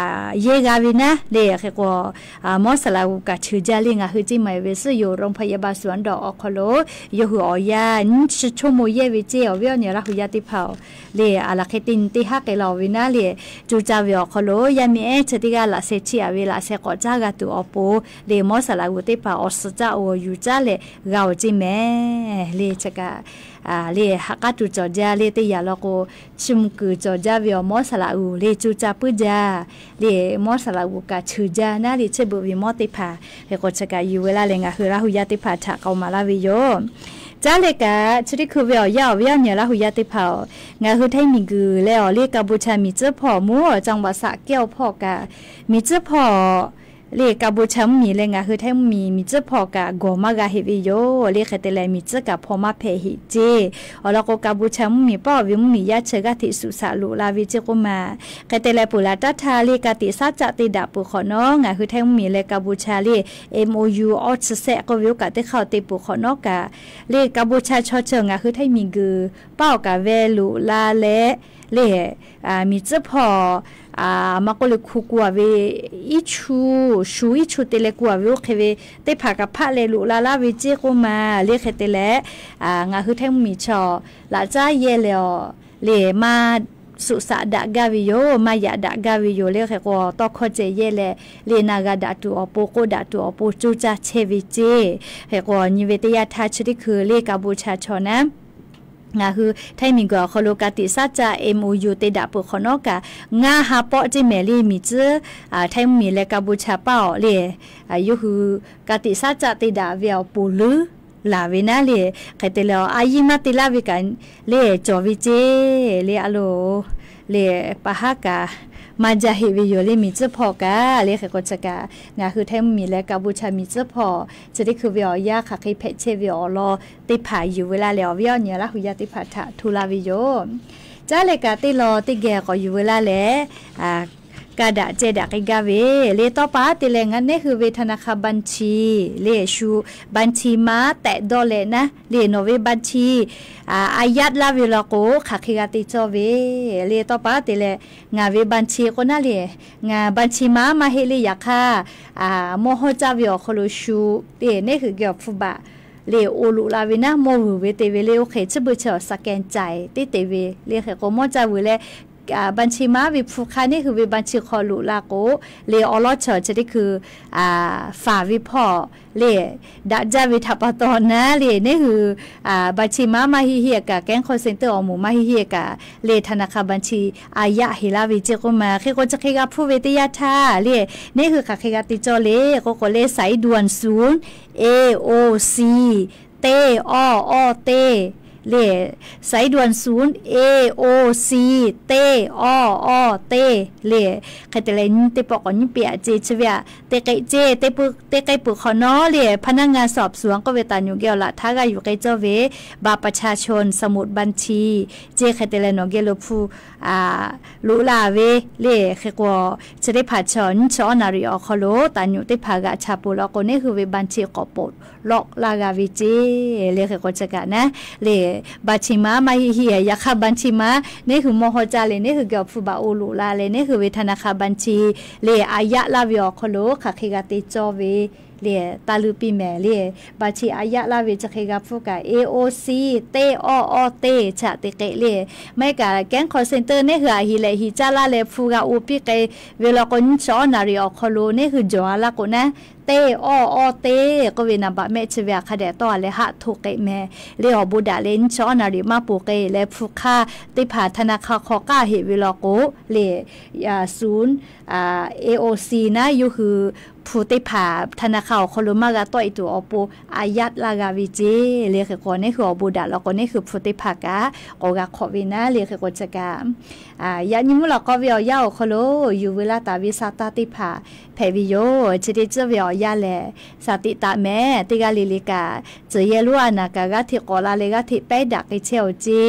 yehˇ g'a ve naˉ le. Hk'e k'o mawˇ saˍ laꞈ g'uˬ kaꞈ cheuˬ jaˇ le. Ngaˬ hui ceˇ maiˍ ve 市有荣福药房 suhˍ awˬ hk'aw lo yawˇ hui awˬ yanˇ nyiˇ chi ชั่วโมง yehˇ ve ceˇ. Awˬ viˉ awˬ nyi Laˇ hu yaˇ teˇ hpaˍ-oˬ le, a laˬ hk'e te nyi teˇ haˉ k'ai la-oˬ ve naˉ le. Co caˇ ve awˬ hk'aw lo yaˇ miˇ ehˉ chi teˇ g'aˇ laꞈ sheh chiˆ a ve laꞈ sheh k'awꞈ caˉ g'a tuˬ awˬ pon le, mawˇ saˍ laꞈ g'uˬ teˇ hpaˍ awˬ suhˍ caˇ awˬ yuˬ caˉ leh g'a-oˬ ceˇ mehˍ le. Chi kaꞈ le, ha k'aˉ tuˬ cawˬ jaˇ le. Teˇ yaꞈ law k'o, chi mvuh kuiˬ cawˬ jaˇ ve awˬ mawˇ saˍ laꞈ g'uˬ le, co caˇ puiˉ jaˇ le. Mawˇ saˍ laꞈ g'uˬ kaꞈ cheuˬ jaˇ naˉ le, chi beuꞈ ve mawˇ teˇ hpaˍ. Hk'e k'o chi kaꞈ yuˬ ve laˇ leh ngaˬ hui Laˇ hu yaˇ teˇ hpaˍ htaꞈ k'awꞈ maˍ laˇ ve yoˬ. Caˉ leh kaꞈ chi teˇ hkui ve awˬ yanˇ awˬ viˉ awˬ nyi Laˇ hu yaˇ teˇ hpaˍ-oˬ, ngaˬ hui Htaiˇ miˬ guiˬ leh awˬ le Kaˍ bon cha miˬ tcuhˉ hpawˇ mvuhˇ awˬ จังหวัดสระแก้ว hpawˇ kaꞈ, miˬ tcuhˉ hpawˇ le Kaˍ bon cha mvuhˇ miˬ leh ngaˬ hui Htaiˇ mvuhˇ miˬ miˬ tcuhˉ hpawˇ kaꞈ gawˬ maˇ g'a heꞈ ve yoˬ le. Hk'e te leh miˬ tcuhˉ kaꞈ hpaw maˇ hpehꞈ heꞈ ceˇ. Awˬ lawn k'o Kaˍ bon cha mvuhˇ miˬ paˆ awˬ ve mvuhˇ miˬ yaˇ chi g'aˇ hteꞈ suꞈ shaꞈ loꞈ la ve ceˇ k'oˆ ma. Hk'e te leh ponˬ laˬ taˇ htaˇ le ka tiꞈ shaˉ caˆ te daꞈ peuˬ hk'awꞈ nawˉ, ngaˬ hui Htaiˇ mvuhˇ miˬ leh Kaˍ bon cha le MOU awˇ chi shehˆ k'oˆ ve oˇ kaꞈ teˇ hk'aˇ te peuˬ hk'awꞈ nawˉ kaꞈ, le Kaˍ bon cha chaw chi ngaˬ hui Htaiˇ miˬ guiˬ paˆ awˬ kaꞈ ve loꞈ la leh le miˬ tcuhˉ hpawˇ maˇ k'oˆ le hku ku a ve iˉ chu, shu iˉ chu te leh ku a ve oˇ hk'e ve teˇ hpaˍ kaꞈ hpaˆ leh loꞈ la laˇ ve ceˇ k'oˆ ma. Le hk'e te leh ngaˬ hui Htaiˇ mvuhˇ miˬ chaw laꞈ caˉ yehˇ leh awˬ le maˇ suꞈ shaꞈ daꞈ gaˇ ve yoˬ, maˇ yaꞈ daꞈ gaˇ ve yoˬ. Le hk'e k'o tawˇ hkawˇ ceh yehˇ leh le na g'a daꞈ tuˬ awˬ pon, k'oˆ daꞈ tuˬ awˬ pon coˇ caˇ chehˇ ve ceˇ. Hk'e k'o nyi ve teˇ yanˇ htaˇ chi teˇ hkui le Kaˍ bon cha chaw naˉ ngaˬ hui Htaiˇ miˬ guiˬ awˬ hk'aw lo ka tiꞈ shaˉ caˆ MOU te daꞈ peuˬ hk'awꞈ nawˉ kaꞈ, ngaˇ ha pawˆ ceˇ mehˍ le miˬ tcuhˉ Htaiˇ mvuhˇ miˬ leh Kaˍ bon cha paˆ awˬ le yawˇ hui ka tiꞈ shaˉ caˆ te daꞈ ve awˬ pon leuˉ laˬ ve naˉ le. Hk'e te leh a yiˇ maˇ te laˇ ve kaꞈ le cawˬ ve ceˇ le. A loˬ le pa haˉ kaꞈ maˇ jaˇ heꞈ ve yoˬ le miˬ tcuhˉ hpawˇ kaꞈ. Le hk'e k'o chi kaꞈ ngaˬ hui Htaiˇ mvuhˇ miˬ leh Kaˍ bon cha miˬ tcuhˉ hpawˇ chi teˇ hkui ve awˬ yanˇ hk'aˬ hk'e hpehꞈ chehˇ ve awˬ lawn teˇ hpaˍ yuˬ ve laˇ leh awˬ viˉ awˬ nyi Laˇ hu yaˇ teˇ hpaˍ htaꞈ hto laˇ ve yoˬ. Caˉ leh kaꞈ teˇ law teˇ geh k'awꞈ yuˬ ve laˇ leh ka daꞈ ceh daꞈ k'ai gaˇ ve le. Tawˇ pa te leh ngaˬ neˉ hui ve ธนาคารบัญชี le shu บัญชีม้า tehꞈ dawˇ leh naˉ le nawˬ ve บัญชี a yaˇ laˇ ve law k'o hk'aˬ hk'e g'a te cawˇ ve le. Tawˇ pa te leh ngaˬ ve บัญชี k'o naˉ le ngaˬ บัญชีม้า maˇ heˆ le. Yaꞈ hk'aˇ mawˇ hawˇ caˇ ve awˬ hk'aw lo shu le neˉ hui geh awˬ hpfuhˇ baꞈ le oˇ loꞈ la ve naˉ mawˇ vuiˬ ve te ve le. Oˇ hk'e chi beuꞈ chi awˬ สแกนจ่าย teˇ te ve le. Hk'e k'o mawˇ caˇ vuiˬ leh บัญชีม้า ve hpu hk'aˇ neˉ hui ve บัญชี hk'aw loꞈ la k'o le awˬ lawn chi chi teˇ hkui faˍ ve hpawˇ le daꞈ jaˇ ve htaꞈ pa taw naˉ le neˉ hui บัญชีม้า maˇ heˆ heˆ kaꞈ แก๊งคอลเซ็นเตอร์ awˬ moˍ maˇ heˆ heˆ kaꞈ le ธนาคารบัญชี a yaˇ heˍ laˇ ve ceˇ k'oˆ ma. Hk'e k'o chi hk'e g'a hpuˇ ve teˇ yanˇ htaˇ le neˉ hui hk'aˬ hk'e g'a te cawˇ le k'oˆ k'o le สายด่วนศูนย์ เอโอซี teˇ awˇ awˇ teˇ le, สายด่วนศูนย์ เอ โอ ซี เต้ อ้อ อ้อ เต้ le, hk'e te leh nyiˇ teˇ pawˆ k'awꞈ nyiˇ piˇ aꞈ ce chi ve aꞈ, teˇ k'e ce, teˇ k'e peuˬ hk'awꞈ nawˉ le, พนักงานสอบสวน k'oˆ ve taˍ nyi geh awˬ laꞈ htaˇ g'aˇ yuˬ k'ai cawˇ ve, บัตรประชาชน สมุดบัญชี ce hk'e te leh nawˬ geh lo hpu loꞈ la ve le. Hk'e k'o, chi teˇ hpaˍ chaw nyiˇ chi awˉ naˍ riˍ awˬ hk'aw lo taˍ nyi teˇ hpaˍ g'aꞈ cha peuˬ law k'o, neˇ hui ve บัญชี k'awꞈ poꞈ lawˆ laˇ g'a ve ce le. Hk'e k'o chi kaꞈ naˉ le, บัญชี maˇ maˇ heˆ heˆ, yaꞈ hk'aˇ บัญชี maˇ neˇ hui mawˇ haw caˇ leh neˇ hui geh awˬ hpu baꞈ oˇ loꞈ la leh neˇ hui ve ธนาคาร บัญชี le, a yaˆ laˇ ve awˬ hk'aw lo hk'aˬ hk'e g'a te cawˇ ve le, taˇ luˇ piˇ mehˍ le. บัญชี a yaˆ laˇ ve chi hk'e g'a hpfuhˇ kaꞈ, เอ โอ ซี เต้ อ้อ อ้อ เต้ chaꞈ te k'e le. Maˇ heˆ kaꞈ แก๊ง call center neˇ hui aꞈ heˍ leh heˍ caˇ laˇ leh hpu g'a oˇ piˇ k'ai ve law k'o, nyiˇ chi awˉ naˍ riˍ awˬ hk'aw lo neˇ hui jawˬ a laˇ k'o naˉ, เต้ อ้อ อ้อ เต้ k'oˆ ve นามบัตร mehˆ chi ve aꞈ hk'a dehꞈ tawˇ a leh haˆ htoꞈ k'e mehˍ le. Awˬ bon daꞈ leh nyiˇ chi awˉ naˍ riˍ maˇ ponˬ k'e leh hpu hk'aˇ teˇ hpaˍ ธนาคาร hk'aw k'aˇ heˆ ve law k'o le, ศูนย์ เอ โอ ซี naˉ yawˇ hui hpu teˇ hpaˍ ธนาคาร awˬ hk'aw lo maˇ g'a tawˆ e tuˬ awˬ pon a yaˆ laˇ g'a ve ce le. Hk'e k'o, neˇ hui awˬ bon daꞈ law k'o, neˇ hui hpu teˇ hpaˍ kaꞈ k'awꞈ g'a hk'awꞈ ve naˉ le. Hk'e k'o chi kaꞈ, yaꞈ nyi mvuhˇ lawꞈ k'aw ve awˬ yanˇ awˬ hk'aw lo yuˬ veu laˇ taˍ ve sa taˇ teˇ hpaˍ hpehꞈ ve yoˬ. Chi teˇ ceuˬ ve awˬ yanˇ lehˬ, shaˍ tiꞈ taˍ mehˍ teˇ g'aˇ le le kaꞈ, tcuh yehˇ lonˉ a naˍ kaꞈ g'aˇ hteꞈ k'awꞈ la leh g'aˇ hteꞈ pehˉ daꞈ k'ai chehˇ awˬ ce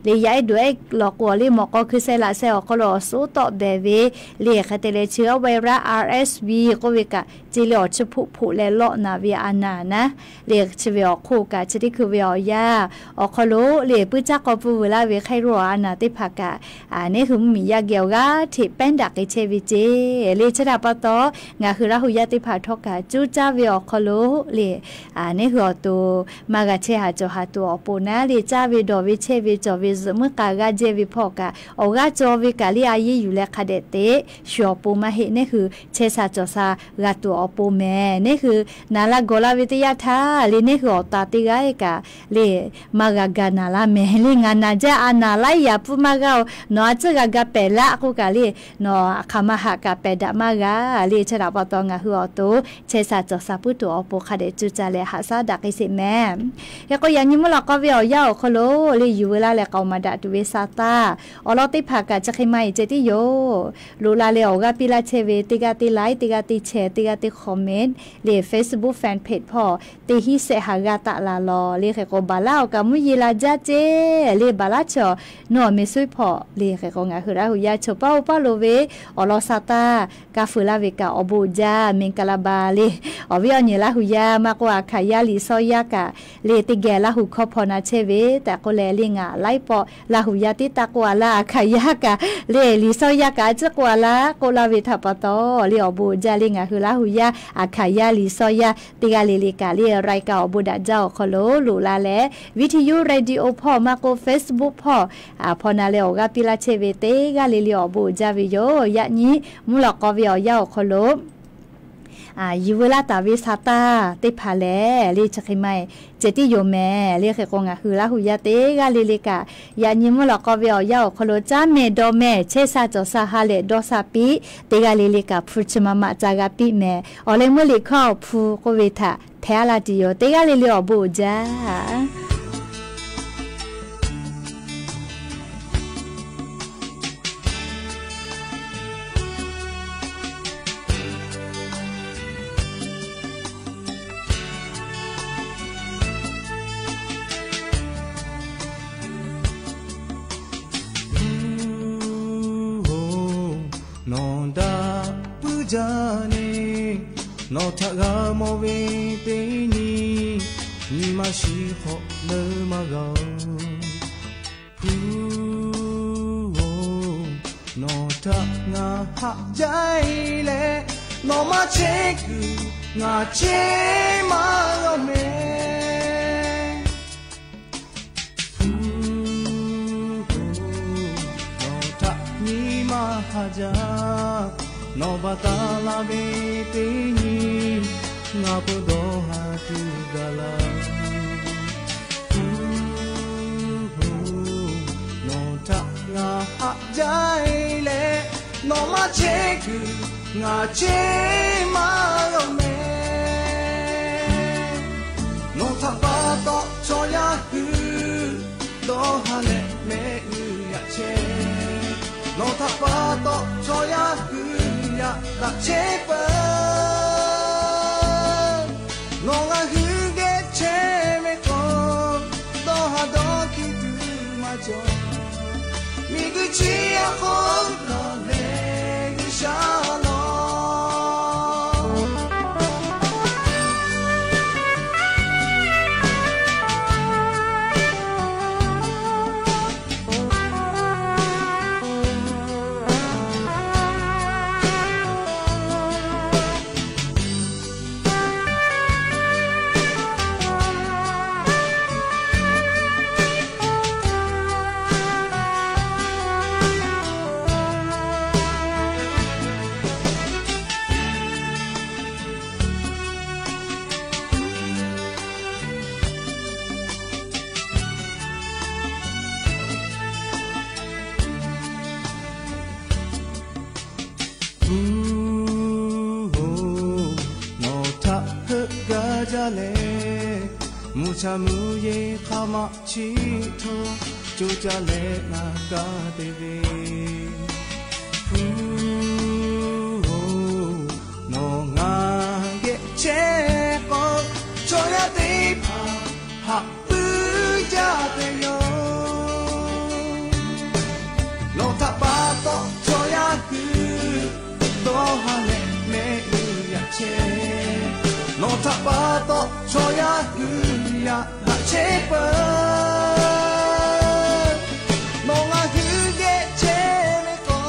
le. Yaˇ ehˉ duˬ ehˉ lawˬ k'o, awˬ liˇ mawꞈ k'aw hkui seh laꞈ seh awˬ hk'aw lo awˬ suˉ tawˆ behˍ ve le. Hk'e te leh chi awˬ virus R S V k'oˆ ve kaꞈ, ce le awˬ chi hpoˆ hpoˆ leh lawˆ naˍ ve a naˍ naˉ le. Chi ve awˬ hk'oˆ kaꞈ, chi teˇ hkui ve awˬ yanˇ awˬ hk'aw lo le, puiˉ caˇ k'aw pfuhˇ veu laˇ ve hk'e ro a naˍ teˇ hpaˍ kaꞈ, neˇ hui mvuhˇmiˬ yaˇ geh awˬ g'aˇ hteꞈ pehˉ daꞈ k'ai chehˇ ve ce le. Chi htaꞈ pa taw, ngaˬ hui Laˇ hu yaˇ teˇ hpaˍ htawˇ kaꞈ cuˇ caˇ ve awˬ hk'aw lo le, neˇ hui awˬ to maˇ g'a chehˇ haˍ cawˬ haˍ tuˬ awˬ pon naˉ le, caˇ ve dawˬ ve chehˇ ve cawˬ ve zuhꞈ muiˉ k'a g'aˇ jehˇ ve hpawˇ kaꞈ, awˬ g'aˇ caw ve kaꞈ le a yeˇ yuˬ leh hk'a dehꞈ teꞈ shuˍ awˬ pon maˇ heˆ. Neˇ hui chehˇ sha cawˬ sha g'a tuˬ awˬ pon mehˍ. Neˇ hui naˍ la gawˬ la ve teˇ yanˇ htaˇ le, neˇ hui awˬ ta teˇ g'aˇ kaꞈ le, maˇ g'a ga naˍ laˇ mehˍ le. Ngaˬ naˍ jaˇ a naˍ laiˉ yaꞈ pfuhˇ maˇ g'a-oˬ, nawˬ a tcuhˉ g'a ga pehˍ laˇ k'oˆ kaꞈ le, nawˬ hk'aˬ ma haꞈ kaꞈ pehˍ daꞈ maˇ g'a le. Chi htaꞈ pa taw ngaˬ hui awˬ to chehˇ sha cawˬ sha puiˉ tuˬ awˬ pon hk'a dehꞈ cuˇ caˇ leh haꞈ shaˉ daꞈ k'ai sheˍ mehˍ. Hk'e k'o, yaꞈ nyi mvuhˇ lawꞈ k'aw ve awˬ yanˇ awˬ hk'aw lo le, yuˬ veu laˇ leh k'aoˍ maˍ daꞈ tuˬ ve sa taˇ awˬ lawn teˇ hpaˍ kaꞈ chi hk'e maˇ heˆ ceh tiˉ yoˬ. Loꞈ la leh awˬ g'aˇ piˇ laˇ chehˇ ve teˇ g'aˇ teˇ like, teˇ g'aˇ teˇ share, teˇ g'aˇ teˇ comment le, Facebook fan page hpawˇ teˇ hinˉ shehˆ ha g'aˇ taˆ la lawˬ le. Hk'e k'o, baˬ laˇ awˬ kaꞈ mvuhˇ yeˬ la jaˇ ce le, baˬ laˇ chaw nawˬ awˬ meh suiˉ hpawˇ le. Hk'e k'o, ngaˬ hui Laˇ hu yaˇ chaw paˇ oˇ paˇ lo ve awˬ lawn sa taˇ kaˇ feu laˇ ve kaꞈ awˬ bon uiˍ jaˇ, မင်္ဂလာပါ le. Awˬ viˉ awˬ nyi Laˇ hu yaˇ maˇ k'oˆ, a hkanˍ yaˇ Liꞈ shaw yaˇ kaꞈ le, teˇ geh Laˇ hu hkawˇ hpaw na chehˇ ve tehꞈ k'oˆ leh le, ngaˬ laiˉ pawˆ Laˇ hu yaˇ tiˉ taˇ k'oˆ a laˇ, a hkanˍ yaˇ kaꞈ le, Liꞈ shaw yaˇ kaꞈ a ciˉ k'oˆ a laˇ k'oˆ laˇ ve htaꞈ pa taw le, awˬ bon uiˍ jaˇ le. Ngaˬ hui Laˇ hu yaˇ a hkanˍ yaˇ Liꞈ shaw yaˇ teˇ g'aˇ le le kaꞈ le, รายการ awˬ bon daꞈ jaˇ awˬ hk'aw lo loꞈ la leh, วิทยุ radio hpawˇ maˇ k'oˆ, Facebook hpawˇ hpaw na leh awˬ g'aˇ piˇ laˇ chehˇ ve teˇ g'aˇ le le awˬ bon uiˍ jaˇ ve yoˬ. Yaꞈ nyi mvuhˇ lawꞈ k'aw ve awˬ yanˇ awˬ hk'aw lo yuˬ veu laˇ taˍ ve sa taˇ teˇ hpaˍ lehˬ le, chi hk'e maˇ heˆ ceh tiˉ yoˬ mehˍ le. Hk'e k'o, ngaˬ hui Laˇ hu yaˇ teˇ g'aˇ le le kaꞈ, yaꞈ nyi mvuhˇ lawꞈ k'aw ve awˬ yanˇ awˬ hk'aw lo caˉ mehˍ dawˇ mehˍ, chehˇ sha cawˬ sha ha lehˬ dawˇ sha piˇ, teˇ g'aˇ le le kaꞈ hpu chi ma ma ca g'a piˇ mehˍ. Awˬ leh meuˇ liꞈ hkawˇ hpu k'oˆ ve htaꞈ hpehˇ a laˇ tuˬ yoˬ. Teˇ g'aˇ le le awˬ bon uiˍ jaˇ. Nawˬ daꞈ puiˉ jaˇ le, nawˬ htaꞈ g'a mawˬ ve teˇ nyi, nyi ma shiˍ hk'awꞈ leuˉ maˇ g'a-oˬ. Hpu-oˬ, nawˬ htaꞈ ngaˬ haꞈ jaˇ-e leh, nawˬ maˇ chehˇ kuiˬ ngaˬ chehˇ maˇ g'a mehˍ. Hpu-oˬ, nawˬ htaꞈ nyi ma haꞈ jaˇ, nawˬ baˬ taˍ la ve teˇ nyi, ngaˬ peuˬ dawˇ haˍ tuˬ gaˬ laˇ. Hpu-oˬ, nawˬ htaꞈ ngaˬ haꞈ jaˇ-e leh, nawˬ maˇ chehˇ kuiˬ ngaˬ chehˇ maˇ g'a mehˍ. Nawˬ htaꞈ pa taw chaw yaˇ hui dawˇ ha leh mehˆ g'uiˬ yaꞈ chehˇ. Nawˬ htaꞈ pa taw chaw yaˇ hui yaꞈ daꞈ chehˇ peuˬ. Nawˬ ngaˬ hui geh chehˇ ve k'o, dawˇ ha dawˇ hkiˇ tuˬ maˇ cawˬ. Miˬguiˬ chi awˬ hk'oˆ nawˬ lehˬ G'uiˬsha lawˬ. Uˉ hoˉ, nawˬ htaꞈ heuˆ gaˇ jaˇ leh, mvuhˇ cha mvuhˇ yeˬ hk'aˬ ma chiˇ htoˇ coˇ caˇ leh na gaˇ te ve. Uˉ hoˉ, nawˬ ngaˬ geh chehˇ k'o, chaw yaˇ teˇ hpaˍ haꞈ puiˉ jaˇ ve yoˬ. Nawˬ htaꞈ pa taw chaw yaˇ hui dawˇ ha leh mehˆ g'uiˬ yaꞈ chehˇ. Nawˬ htaꞈ pa taw chaw yaˇ hui yaꞈ daꞈ chehˇ peuˬ. Nawˬ ngaˬ hui geh chehˇ ve k'o,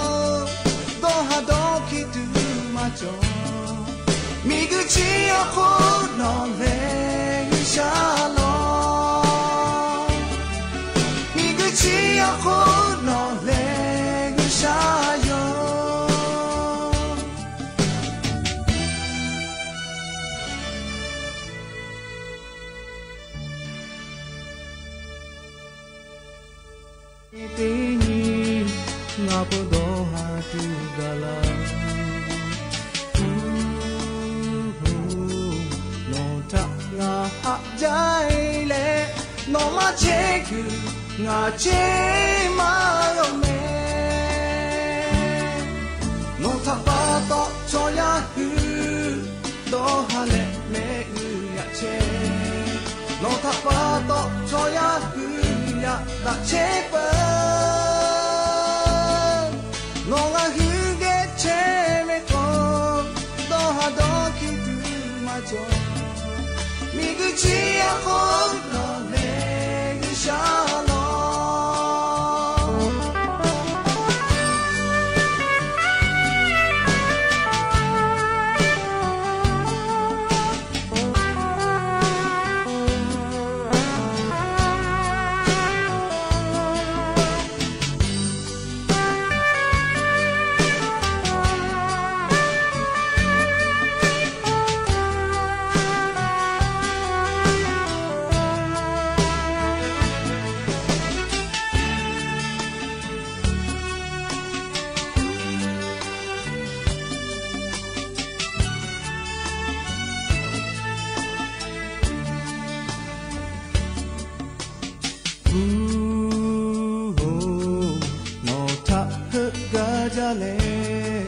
dawˇ ha dawˇ hkiˇ tuˬ maˇ cawˬ. Miˬguiˬ chi awˬ hk'oˆ nawˬ lehˬ G'uiˬsha lawˬ. Miˬguiˬ chi awˬ hk'oˆ nawˬ lehˬ G'uiˬsha yoˬ. Teˇ nyi ngaˬ k'o dawˇ ha tuˬ gaˬ laˇ. Nawˬ htaꞈ ngaˬ haꞈ jaˇ leh, nawˬ maˇ chehˇ kuiˬ ngaˬ chehˇ maˇ g'a mehˍ. Nawˬ htaꞈ pa taw chaw yaˇ hui dawˇ ha leh mehˆ g'uiˬ yaꞈ chehˇ. Nawˬ htaꞈ pa taw chaw yaˇ hui yaꞈ daꞈ chehˇ peuˬ. Nawˬ ngaˬ hui geh chehˇ ve k'o, dawˇ ha dawˇ hkiˇ tuˬ maˇ cawˬ. Miˬguiˬ chi awˬ hk'oˆ nawˬ lehˬ G'uiˬsha lawˬ. Uˉ hoˉ, nawˬ htaꞈ heuˆ gaˇ jaˇ leh,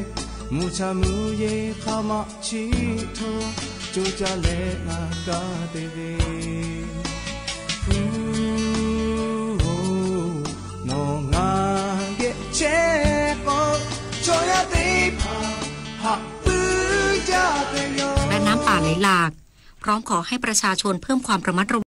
mvuhˇ cha mvuhˇ yeˬ hk'aˬ ma chiˇ htoˇ coˇ caˇ leh na gaˇ te ve. Uˉ hoˉ, nawˬ ngaˬ geh chehˇ k'o, chaw yaˇ teˇ hpaˍ haꞈ puiˉ jaˇ ve yoˬ. และน้ำป่าไหลหลาก พร้อมขอให้ประชาชนเพิ่มความระมัดระวัง